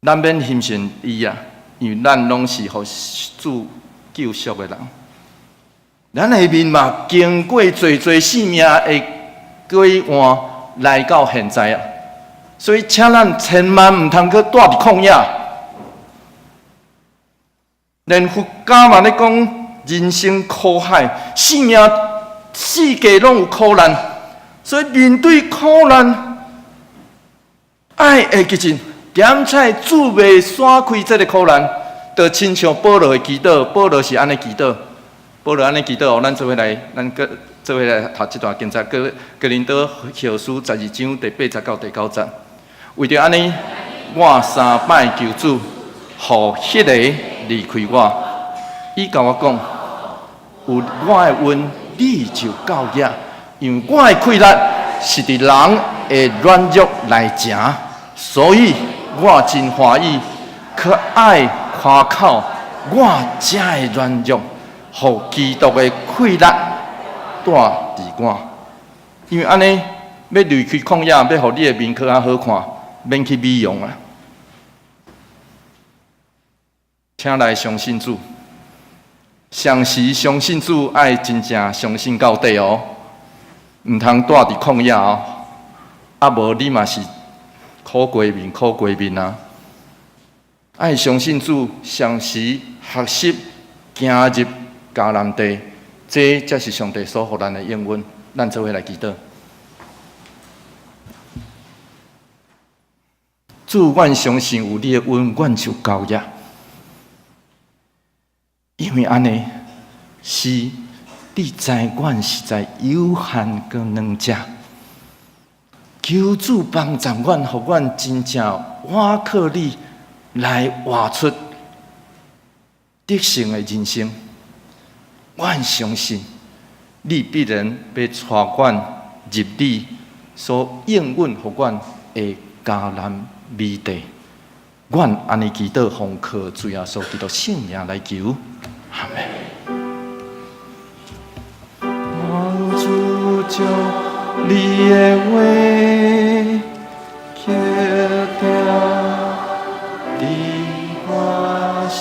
咱免欣賞伊啊，因為咱攏是予主救贖的人。咱的面嘛，經過濟濟生命的改換，來到現在啊。所以，請咱千萬毋通閣蹛佇曠野。連佛家嘛咧講，人生苦海，生命四界攏有苦難，所以面對苦難，愛會記住，點菜主袂散開這个苦難，就親像保羅的祈禱，保羅是按呢祈禱，保羅按呢祈禱哦，咱做伙來，咱閣做伙來讀這段經節，哥哥林多後書十二章第八節到第九節，為著按呢，我三擺求主，予彼个離開我，伊共我講，有我的恩，你就夠額，因為我的氣力是佇人的軟弱內成，所以我真歡喜，閣愛誇口我這的軟弱，予基督的氣力蹛佇我。因為按呢，欲離開曠野，欲予你的面閣較好看，免去美容啊。請來相信主，常時相信主，愛真正相信到底哦，毋通蹛佇曠野哦。啊，無你嘛是苦瓜面，苦瓜面啊！愛相信主，常時學習行入迦南地，這才是上帝所予咱的應允。咱做伙來祈禱。主，阮相信有你的恩，阮就夠額。因為按呢，是你知阮實在有限佮軟弱，求主幫助阮，予阮真正倚靠你來活出得勝的人生。阮相信你必然欲帶阮入你所應允予阮的迦南美地。阮按呢祈禱，奉靠主耶穌基督聖名來求，阿們。望主將你的話刻定佇我心。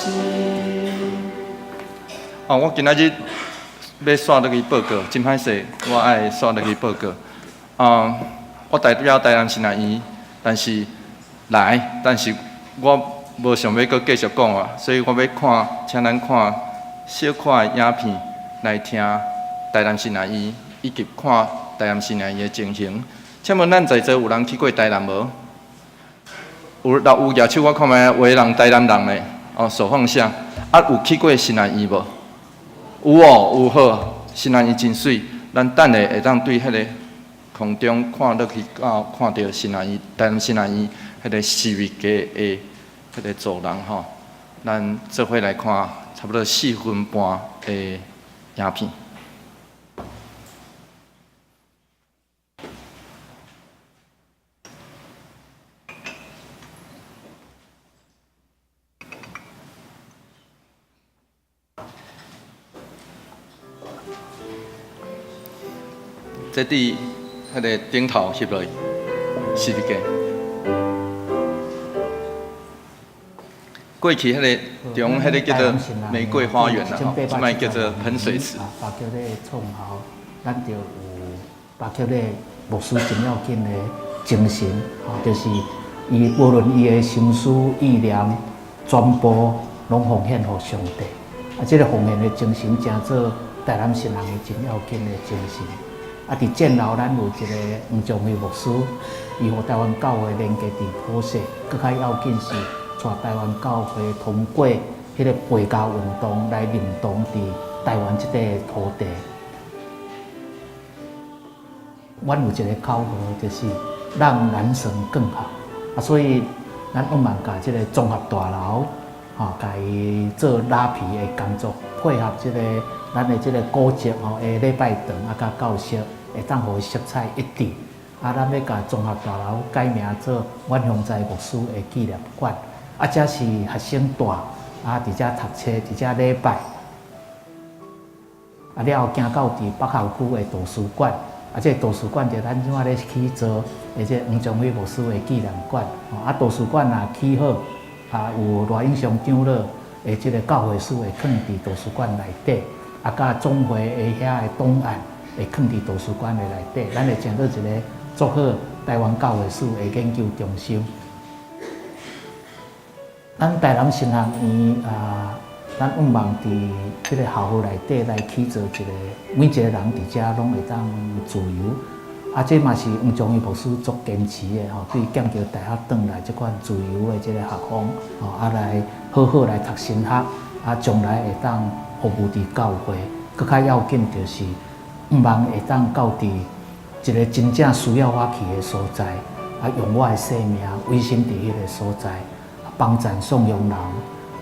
啊，我今仔日欲煞落去報告，真歹勢，我愛煞落去報告。啊，我代表台南神學院，但是來，但是。我無想欲閣繼續講啊，所以我欲看，請咱看小可的影片來聽台南神學院，以及看台南神學院的情形。請問咱在座有人去過台南無？有，若有舉手我看覓，有的人台南人咧，哦，手放下。啊，有去過神學院無？有哦，有好，神學院真媠。咱等下會當對彼个空中看落去，到看著神學院，台南神學院彼个十字架的彼个走廊吼，咱做伙來看差不多四分半的影片。這佇彼个頂頭翕落去，十字架。過去彼个中，彼个叫做玫瑰花園啦，吼，這擺叫做噴水池。白曲咧創校，咱就有白曲咧牧師真要緊的精神，吼，就是伊無論伊的心思意念，全部攏奉獻予上帝。啊，這個奉獻的精神，成做台南神學院真要緊的精神。啊，佇戰後，咱有一個黃宗輝牧師，伊予台灣教會連結佇普世，閣較要緊是帶台灣教會通過彼個背教運動來認同佇台灣這塊土地。阮有一個口號，就是讓南神更好。啊，所以咱向望共這個綜合大樓，吼，共伊做拉皮的工作，配合這個咱的這個古蹟吼的禮拜堂啊，佮教室會當予伊色彩一致。啊，咱欲共綜合大樓改名做阮雄才牧師的紀念館。啊，這是學生蹛啊，佇遮讀冊，佇遮禮拜。啊，了後行到佇北校區的圖書館，啊，這個圖書館就咱這馬咧起做的這黃宗輝牧師的紀念館。啊，圖書館若起好，啊，有賴永祥長老的這個教會史會囥佇圖書館內底，啊，佮總會的遐的檔案會囥佇圖書館的內底，咱會成做一個足好台灣教會史的研究中心。咱台南神學院啊，咱向望佇這個校園內底來起造一個，每一個人佇遮攏會當自由。啊，這嘛是黃宗義牧師足堅持的吼，對劍橋大學轉來這款自由的這個學風，吼啊來好好來讀神學，啊將來會當服務佇教會。閣較要緊就是向望會當到佇一個真正需要我去的所在，啊用我的生命委身佇彼個所在，幫贊頌揚人，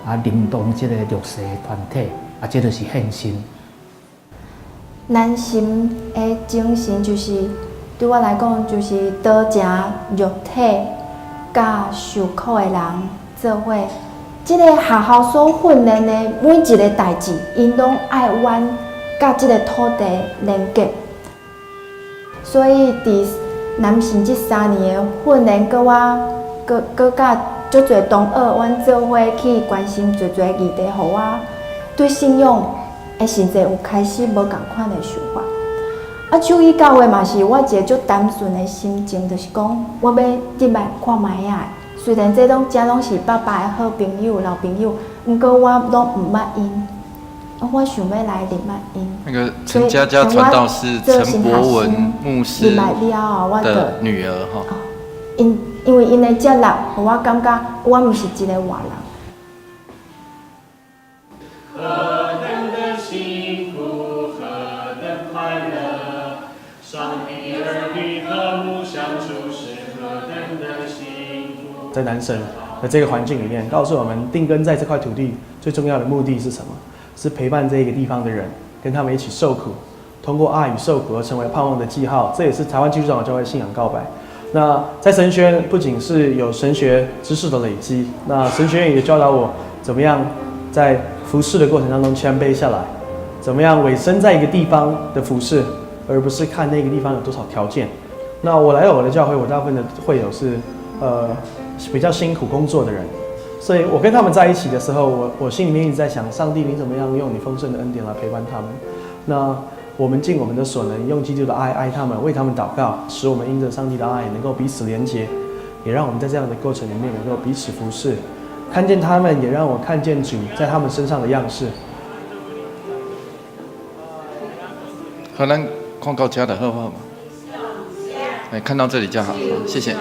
啊領導這個弱勢的團體，啊這就是獻身。南神的精神就是對我來講，就是同情肉體佮受苦的人做伙。這個學校所訓練的每一個代誌，𪜶攏愛阮佮這個土地連結。所以佇南神這3年的訓練，閣我閣閣佮足濟同學，阮做伙去關心濟濟議題，予我對信仰的甚至有開始無仝款的想法。啊，手語教會嘛是我一個足單純的心情，就是講我欲入來看覓仔。雖然這攏遮攏是爸爸的好朋友、老朋友，毋過我攏毋捌𪜶，我想欲來認捌𪜶。那個陳嘉嘉傳道是陳博文牧師的女兒哈。𪜶因為𪜶的接納，予我感覺我毋是一個外人。何等的幸福，何等快樂，上帝兒女和睦相處是何等的幸福。在南神的這個環境裡面，告訴我們定根在這塊土地最重要的目的是什麼？是陪伴這個地方的人，跟他們一起受苦，通過愛與受苦而成為盼望的記號。這也是台灣基督長老教會信仰告白。那在神學院不僅是有神學知識的累積，那神學院也教導我怎麼樣在服侍的過程當中謙卑下來，怎麼樣委身在一個地方的服侍，而不是看那個地方有多少條件。那我來到我的教會，我大部分的會友是比較辛苦工作的人，所以我跟他們在一起的時候，我心裡面一直在想，上帝你怎麼樣用你豐盛的恩典來陪伴他們？那我們盡我們的所能，用基督的愛愛他們，為他們禱告，使我們因着上帝的愛能夠彼此連結，也讓我們在這樣的過程裡面能夠彼此服侍，看見他們，也讓我看見主在他們身上的樣式。好，咱看到這就好好嘛。哎，看到這裡就好，謝謝。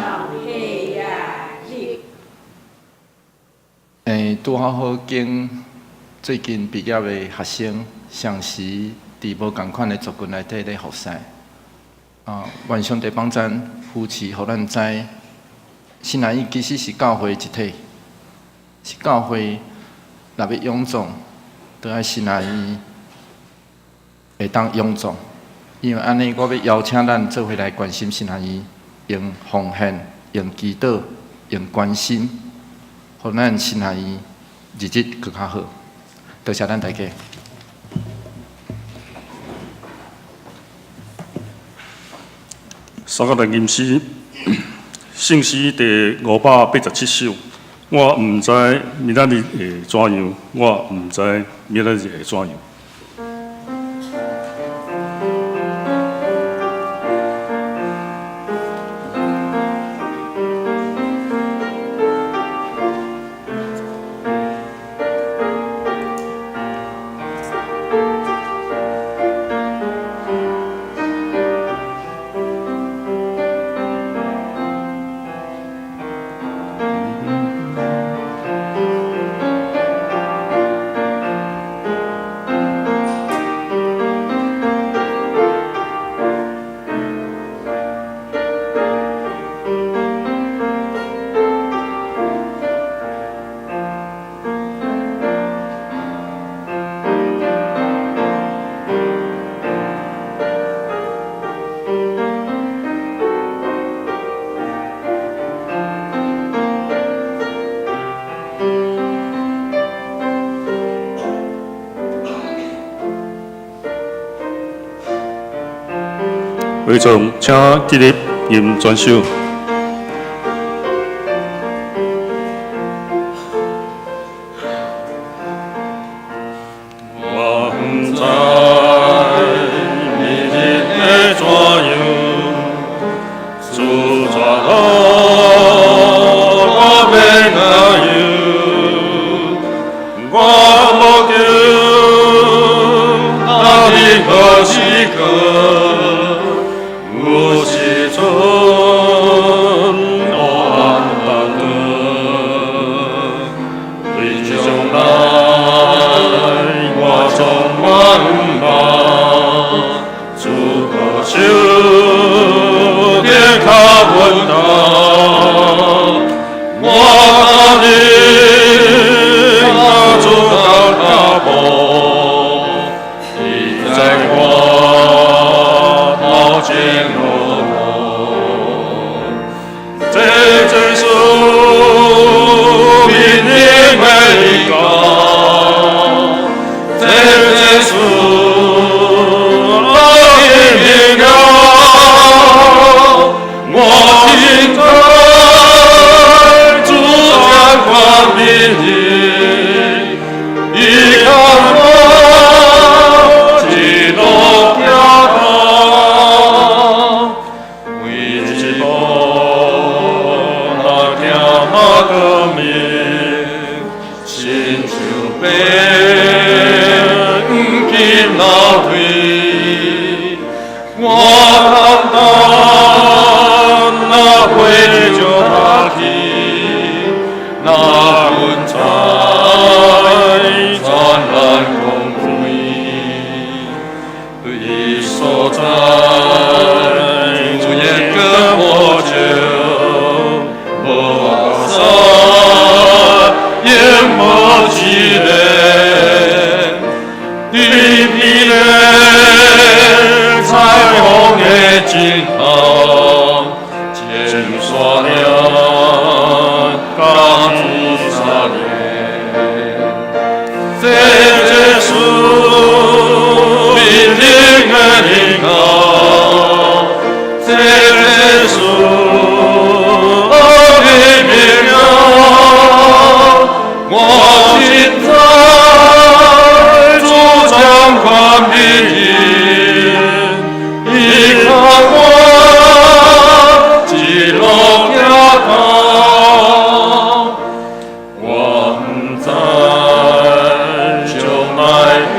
哎，拄好好經最近畢業的學生，相時佇無仝款的族群內底咧服侍。啊，願上帝幫贊扶持，予咱知，神學院其實是教會一體，是教會若欲臃腫，都愛神學院會當臃腫。因為按呢，我欲邀請咱做伙來關心神學院，用奉獻、用祈禱、用關心，予咱神學院日日閣較好。多謝咱大家。三角吟詩，聖詩第587首。我毋知明仔日會怎樣，我毋知明仔日會怎樣。會眾請起立，吟全首。我毋知明日會怎樣，主帶路，我欲怎樣？我無求哪裡好時刻，有時陣我安難得，對將來我充滿望，主保守得較穩當，我的主到腳步，伊在我頭前路。這真是明日的光，這真是我的明亮，我親知主掌管明日，依靠我一路行到，每一步若行光明，親像白黃金流水，我通當那火石去，那雲彩燦爛光輝，對所在主言跟我走，無山也無試煉，地皮的彩虹的盡頭，前山嶺甲主相連。這就是明日的靈光，這就是我的明亮，我親知主掌管明日，依靠我一路行到。我毋知將來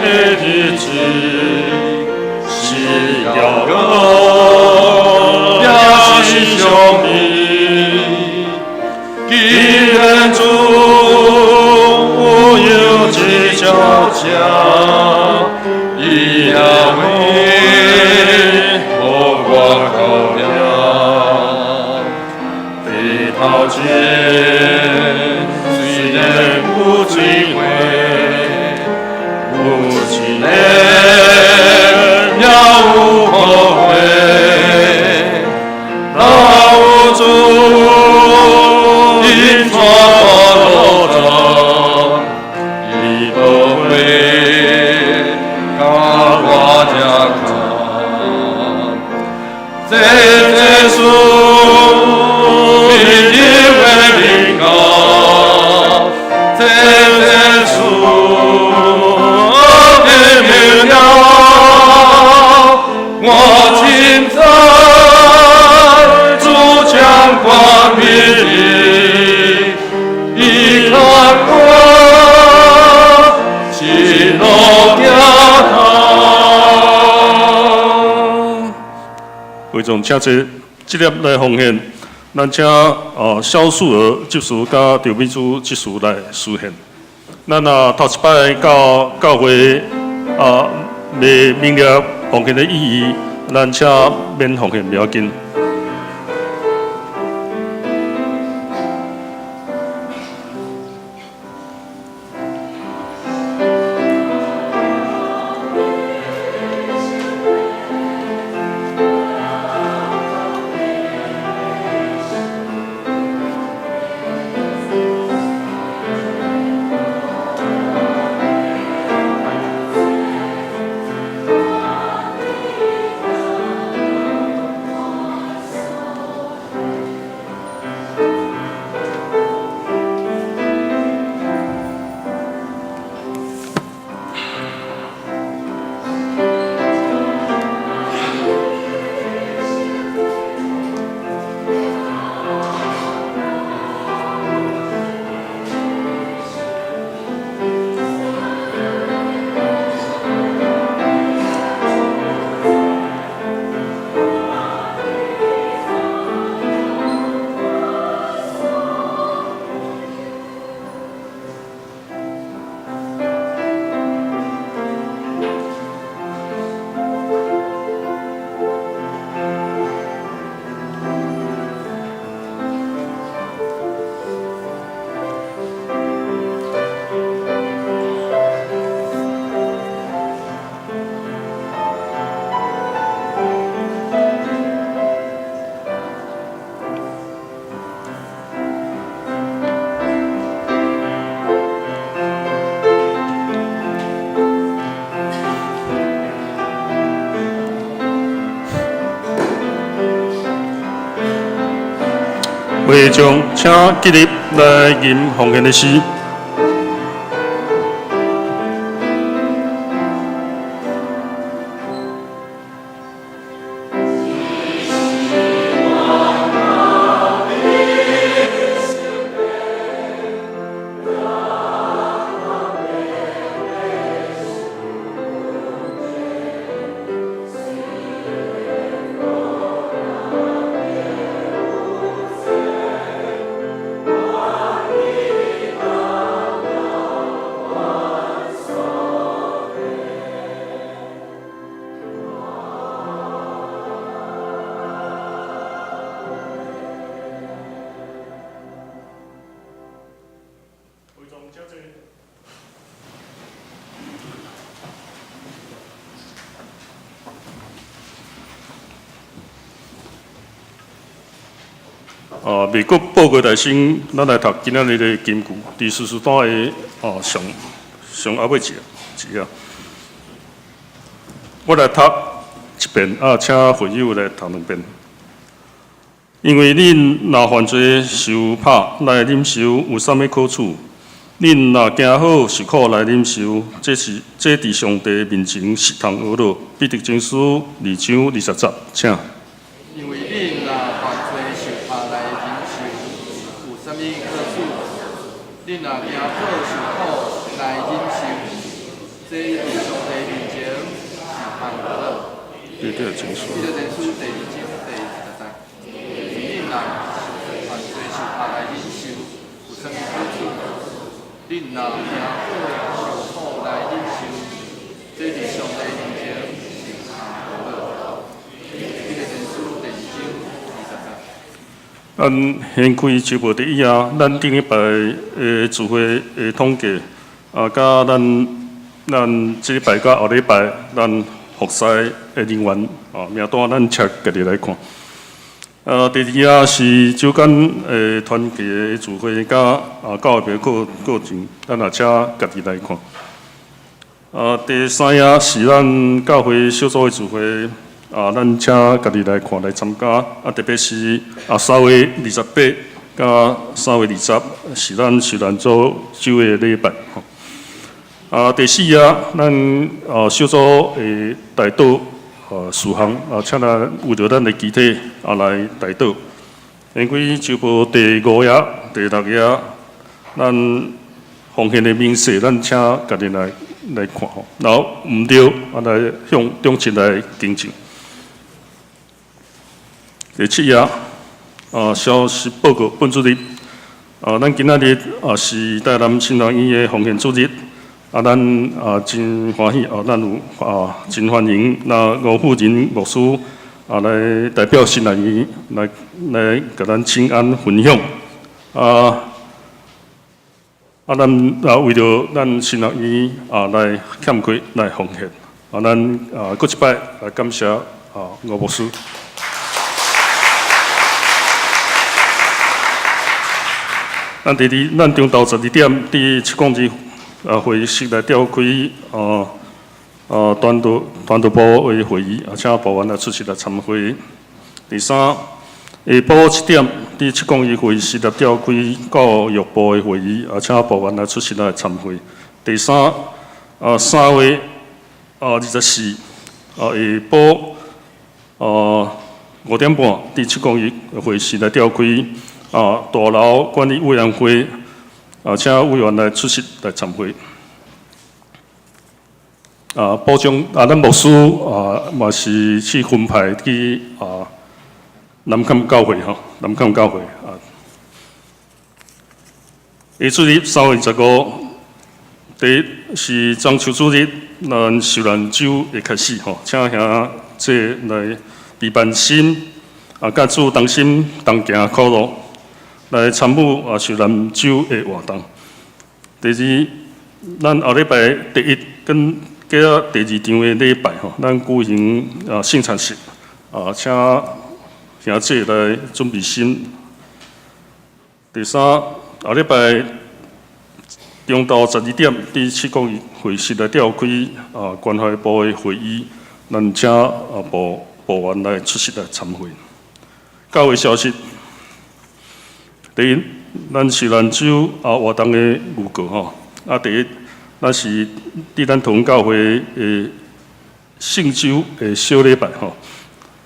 的日子是驕傲，抑是傷悲。既然主有一隻車，伊也會予我到遐。地頭前雖然有水花，有試煉也有苦果，若有主引帶我路途，伊都會教我這看。這就是明日的靈光，這就是我的明亮，我親知主掌管明日，依靠我一路行到。會眾請坐，這粒來奉獻，咱請蕭素娥執事佮趙美珠執事來司獻。咱啊頭一擺到教會啊，未明了奉獻的意義，咱請免奉獻袂要緊。會眾請起立來吟奉獻的詩。啊，未閣報告大先，咱來讀今仔日的金句，佇書書單的啊上上後尾一一頁。我來讀一遍，啊，請會友來讀兩遍。因為恁若犯罪受拍來忍受，有啥物可取？恁若行好受苦來忍受，這是這佇上帝面前是通呵咾。彼得前書二章二十節，請。因為恁若犯罪受拍來忍受，有啥物可取？恁若行好受苦來忍受，這佇上帝面前是通呵咾。彼得前書。彼得前書第二章第二十節。因為恁若犯罪受拍來忍受，有啥物可取？恁若行好受苦來忍受，這佇上帝面前是通呵咾。彼得前書第二章二十節。咱掀開週報第一頁，咱頂禮拜的聚會的統計，啊，佮咱咱這禮拜佮後禮拜咱服侍的人員啊名單，咱請家己來看。啊，第二頁是週間的團契的聚會，佮啊教會課課程，咱也請家己來看。啊，第三頁是咱教會小組的聚會，啊，咱請家己來看來參加。啊，特別是啊3月28佮3月20，是咱受難組周的禮拜。啊，第四頁咱啊小組的代禱啊事項，啊，請咱為著咱的肢體啊來代禱。掀開週報第五頁、第六頁，咱奉獻的明細，咱請家己來來看吼，然後毋對，啊來向長執來更正。第七頁，啊消息報告本主日，啊咱今仔日啊是台南神學院的奉獻主日，啊咱啊真歡喜，啊咱有啊真歡迎那吳富仁牧師啊來代表神學院來來共咱請安分享，啊。啊，咱啊為著咱神學院啊來欠缺來奉獻，啊，咱啊閣一擺來感謝啊吳牧師。咱第二，咱中晝12點佇七公二啊會議室來召開啊啊團隊團隊部的會議，啊，請部員來出席來參會。第三，下晡7點佇七公二會議室來召開教育部的會議，啊，請部員來出席來參會。第三，啊3月啊24，啊下晡啊5點半佇七公二會議室來召開啊大樓管理委員會，啊，請委員來出席來參會。啊，補充啊，咱牧師啊嘛是去分派去啊南崁教會吼，南崁教會啊。下主日3月25，第一是中秋主日，咱受難週會開始吼，請兄弟來備辦心，啊，佮主同心同行苦路，來參與啊受難週的活動。第二，咱後禮拜第一跟過第二場的禮拜吼，咱舉行啊聖餐式，啊，請兄弟來準備心。第三，後禮拜中晝12點，佇七公二會室來召開啊關懷部的會議，咱請啊部部員來出席來參會。教會消息，第一，咱受難週啊活動的預告吼。啊，第一，咱是佇咱同教會的聖週的小禮拜吼。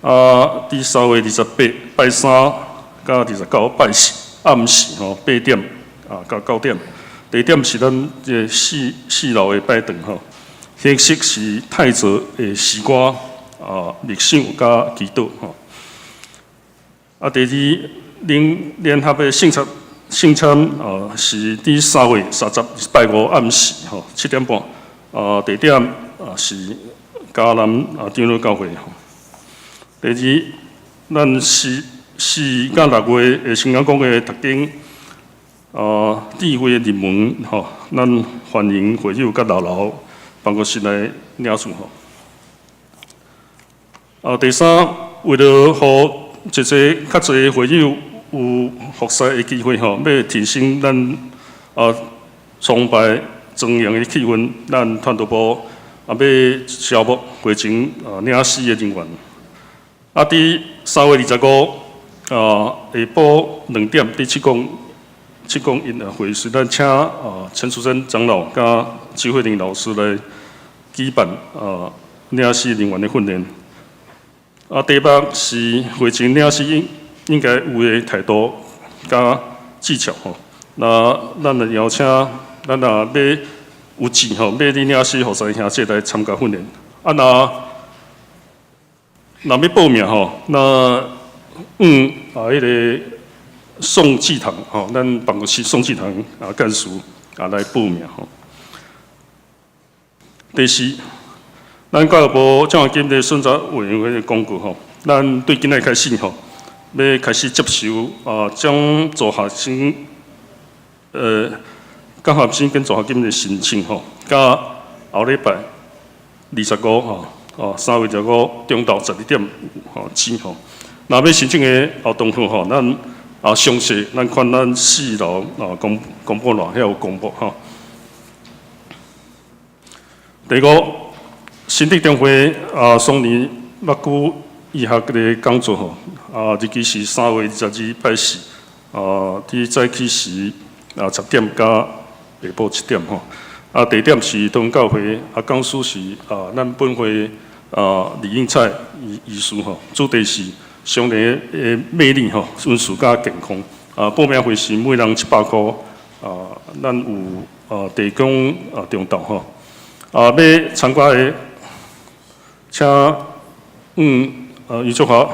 啊，佇3月28拜三，佮29拜四暗時吼8點啊到9點。地點是咱這個四樓的拜堂吼。形式是泰澤的詩歌啊、默想佮祈禱吼。啊，第二，恁聯合的聖餐聖餐啊，是佇3月30拜五暗時吼7點半。啊，地點啊是嘉南啊長老教會吼。第二，咱是4佮6月的聖經講的讀經啊，智慧的入門吼，咱歡迎會友佮老老辦公室來領取吼。啊，第三，為了予一濟較濟會友有服侍的機會吼，欲提升咱啊崇拜莊嚴的氣氛，咱傳道部啊欲招募會前啊領詩的人員。啊，佇3月25啊下晡2點，佇701啊會室，咱請啊陳淑貞長老佮周慧玲老師來舉辦啊領詩人員的訓練。啊，第八是會前領詩應該有的態度佮技巧吼。那咱來邀請，咱若欲有志吼，欲去領詩服侍兄弟來參加訓練。啊，若欲報名吼，那啊，彼个宋志堂吼，咱辦公室宋志堂啊幹事啊來報名吼。第四，咱教育部獎學金的審查委員會的公告吼，咱對今仔開始吼，欲開始接受啊，將助學生獎學金跟助學金的申請吼，佮後禮拜二十五吼，哦，3月25中晝12點吼止吼。若欲申請的後同學吼，咱啊詳細咱看咱四樓啊公布欄遐有公布吼。第五，新竹中會啊，雙年目睭醫學的講座吼，啊，日期是3月22拜四，啊，佇早起時啊10點到下晡7點吼。啊，地點是東教會，啊，講師是啊，咱本會啊李英彩醫師吼，主題是雙年的魅力吼，溫書佮健康。啊，報名費是每人700箍，啊，咱有啊提供啊中晝吼。啊，欲參加的，請余祝華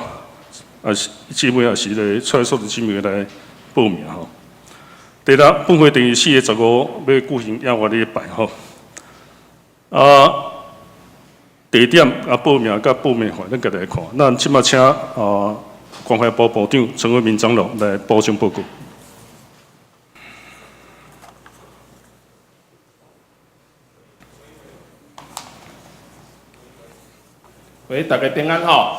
啊是姊妹也是來蔡淑姊妹來報名吼。第六，本會第4月15欲舉行野外禮拜吼。啊，地點啊報名佮報名費，咱家己來看。咱這馬請啊關懷部部長陳偉民長老來補充報告。喂，大家平安吼！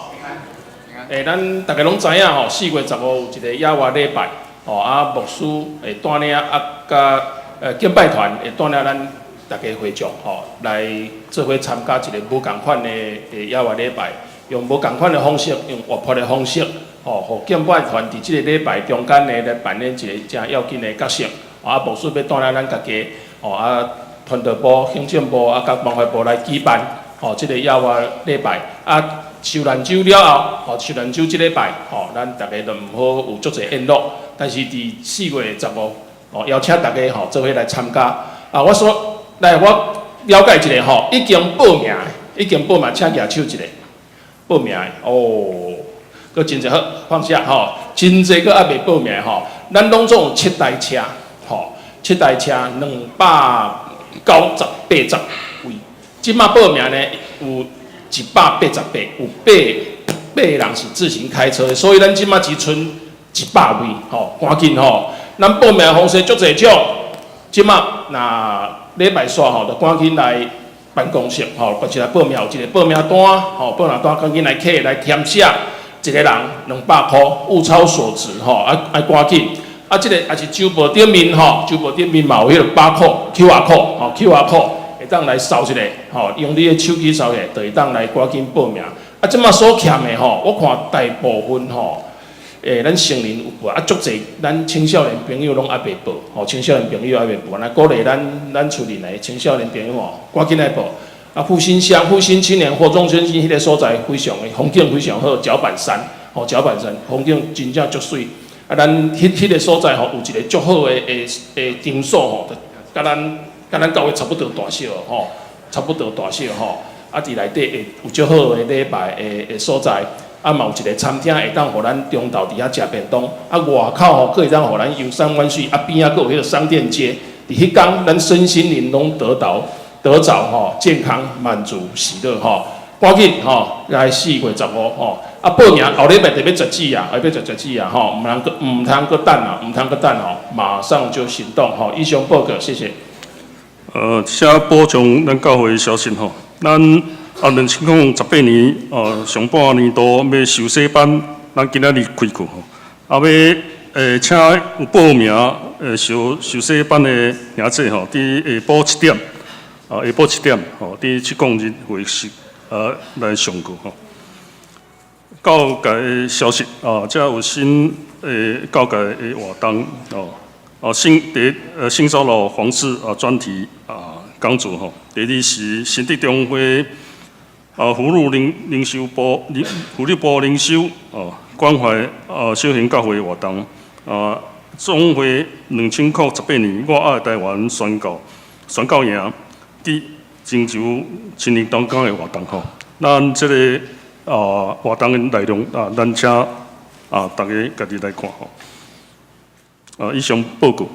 欸，咱大家攏知影吼，4月15有一個野外禮拜，吼啊，牧師會帶領啊，佮敬拜團會帶領咱大家會眾吼來做伙參加一個無仝款的野外禮拜，用無仝款的方式，用活潑的方式，吼，予敬拜團佇這個禮拜中間呢來扮演一個誠要緊的角色。啊，牧師欲帶領咱家己，吼啊，傳道部、行政部啊，佮關懷部來舉辦。吼，這個野外禮拜啊，受難週了後，吼，受難週這禮拜，吼，咱逐家就毋好有足濟宴樂。但是佇4月15，吼，邀請大家吼做伙來參加。啊，我說來，我了解一下吼，已經報名的，已經報名，請舉手一下。報名的，哦，閣真濟好，放下吼，真濟閣猶未報名吼。咱攏總有七台車，吼，七台車298位。這馬報名呢有188，有八個人是自行開車的，所以咱這馬只賰100位，吼，趕緊吼！咱報名方式足濟種，這馬若禮拜煞吼，就趕緊來辦公室吼，或是來報名有一個報名單，吼，報名單趕緊來摕來填寫，一個人200箍，物超所值，吼，啊愛趕緊。啊，這個也是周報頂面吼，周報頂面嘛有彼個 barcode QR code，吼，QR code。會當來掃一下，吼，用你的手機掃一下，就會當來趕緊報名。啊，這馬所欠的吼，我看大部分吼，咱成人有報，啊，足濟咱青少年朋友攏猶未報，吼，青少年朋友猶未報，那鼓勵咱厝裡的青少年朋友吼，趕緊來報。啊，復興鄉復興青年活動中心彼个所在非常的風景非常好，腳板山，吼，腳板山風景真正足媠。啊，咱彼个所在吼，有一个足好的場所吼，佮咱教會差不多大小吼，差不多大小吼。啊，佇內底會有足好的禮拜的所在，啊，嘛有一個餐廳會當予咱中晝佇遐食便當。啊，外口吼，閣會當予咱遊山玩水。啊，邊仔閣有彼個商店街。佇彼工，咱身心靈攏得著吼健康、滿足、喜樂吼。趕緊吼來4月15吼。啊，報名後禮拜就欲截止啊，欲截止啊吼，毋通閣等啊，毋通閣等吼，馬上就行動吼。以上報告，謝謝。請補充咱教會的消息吼。咱啊，2018年上半年度欲受洗班，咱今仔日開課吼。啊，欲請有報名受洗班的兄姊吼，佇下晡7點，啊，下晡7點吼，佇701會室來上課吼。教界的消息啊，遮有新的教界的活動哦，啊，性騷擾防治啊專題啊講座吼。第二是新德中會啊，婦女靈修部婦女部靈修哦，關懷啊小型教會活動啊，總會2018年我愛台灣宣教營及全球青年同工的活動吼。咱這个啊活動的內容啊，咱請啊大家家己來看吼。啊，以上報告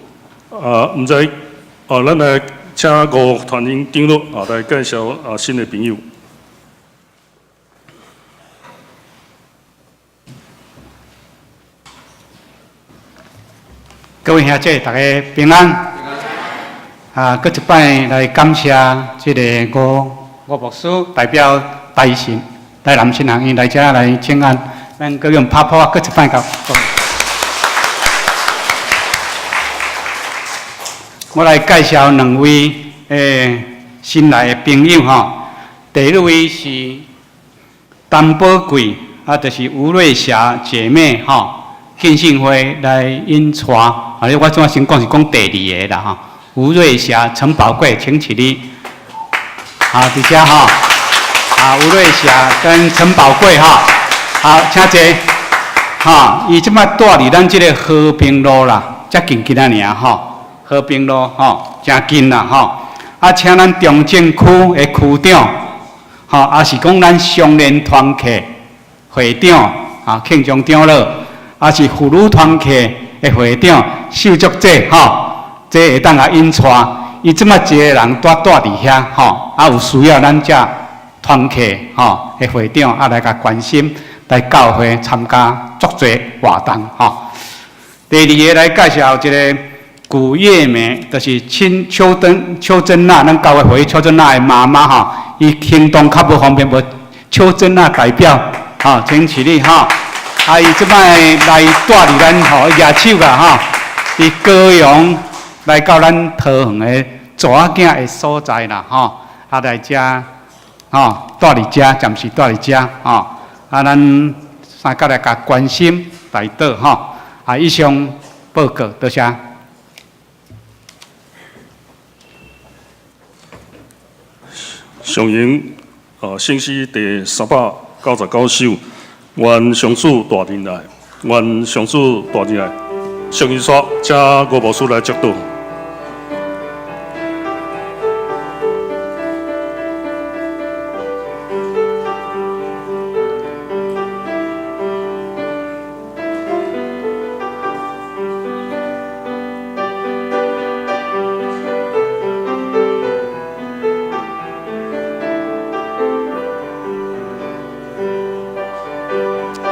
啊，毋知啊，咱來請吳傳英長老啊來介紹啊新的朋友。各位兄姐，大家平安。啊，閣一擺來感謝這个吳牧師代表台南神學院來遮來請安，咱閣用拍噗仔，閣一擺共。我來介紹兩位新來的朋友吼。第一位是陳寶貴，啊，就是吳瑞霞姐妹吼，慶信會來引帶，啊，我怎先講是講第二个啦吼。吳瑞霞、陳寶貴，請起立。好，佇遮吼，啊，吳瑞霞跟陳寶貴吼，好，請坐。吼，伊這擺住佇咱這个和平路啦，遮近近仔爾吼。和平路吼，誠近啦吼。啊，請咱中正區的區長，吼，也是講咱相連團契會長，啊，慶忠長老，也是婦女團契的會長秀竹姐，吼，這會當共引帶。伊這擺一个人蹛蹛佇遐，吼，啊，有需要咱遮團契吼的會長啊來共關心，來教會參加足濟活動，吼。第二个來介紹一个古月梅，就是親邱珍娜，咱教會會邱珍娜的媽媽吼，伊行動較無方便，無邱珍娜代表，吼，請起立吼。啊，伊這擺來蹛佇咱吼舉手啦吼，佇高雄來到咱桃園的查某囝的所在啦吼，啊來遮吼蹛佇遮，暫時蹛佇遮吼，啊咱三角來共關心代禱吼，啊以上報告多謝。上引聖詩第399首，願上主大臨來，願上主大臨來。上引煞，請吳牧師來祝禱。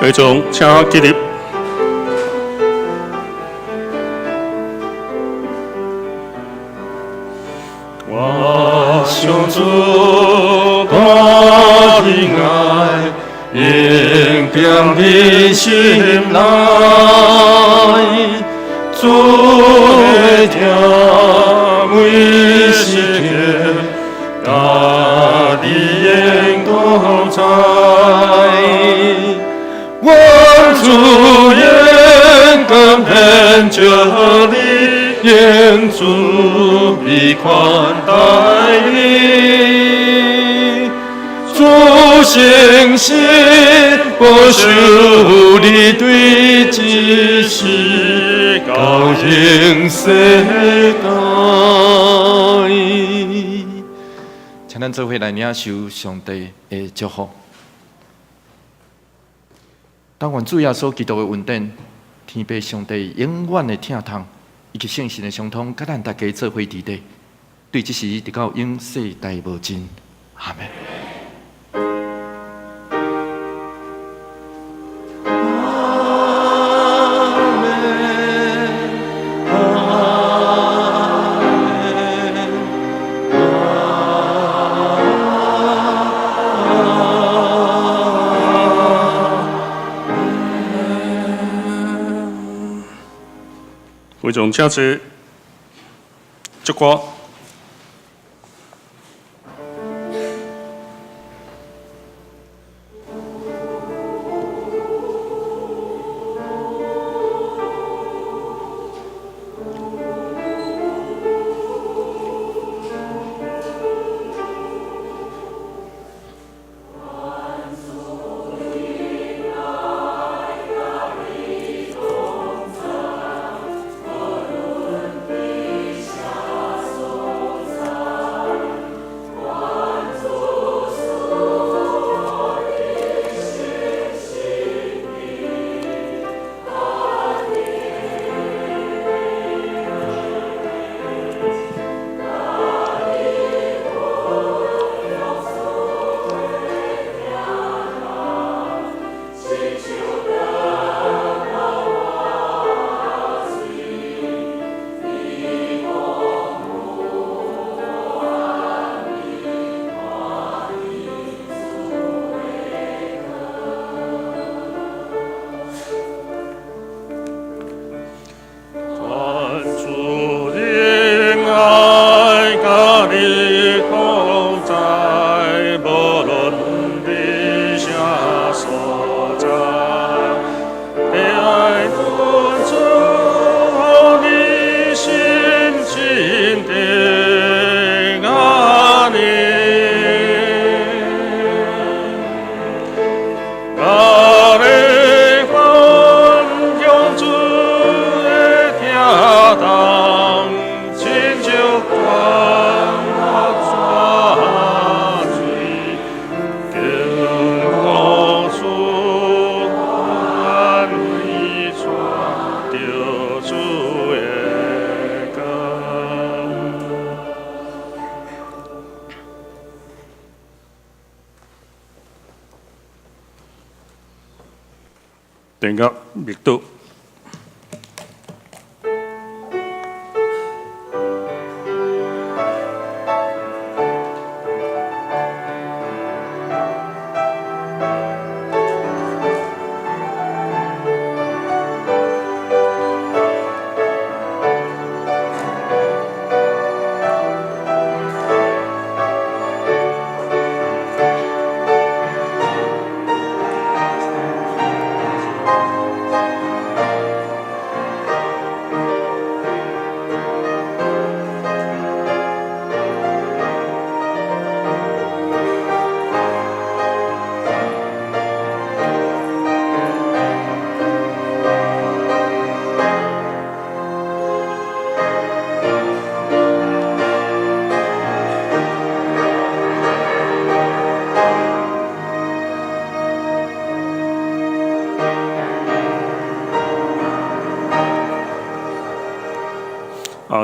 會長，請起立。我上主大仁愛，永踮伫心內，主的疼每時刻，佮你永同在。願主耶拯救你，愿主必宽待你。主信实，保守你对这世到永世代。请咱做伙来领受上帝的祝福。但愿主耶稣基督的恩典、天父上帝永远的疼痛，以及圣神的相通，佮咱大家做伙伫咧，对这时直到永世代无尽。阿们。会众请坐，祝歌。主的爱佮你同在，无论伫啥所在，你爱尊主，你心情平安的。我的分享主的疼痛，亲像灌我泉水，经过主安慰带著主的光。定格默祷。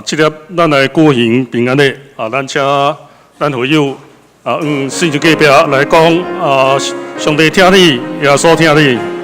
這粒咱來舉行平安禮啊，咱請咱會友啊，用聖經隔壁來講啊，上帝疼你，耶穌疼你。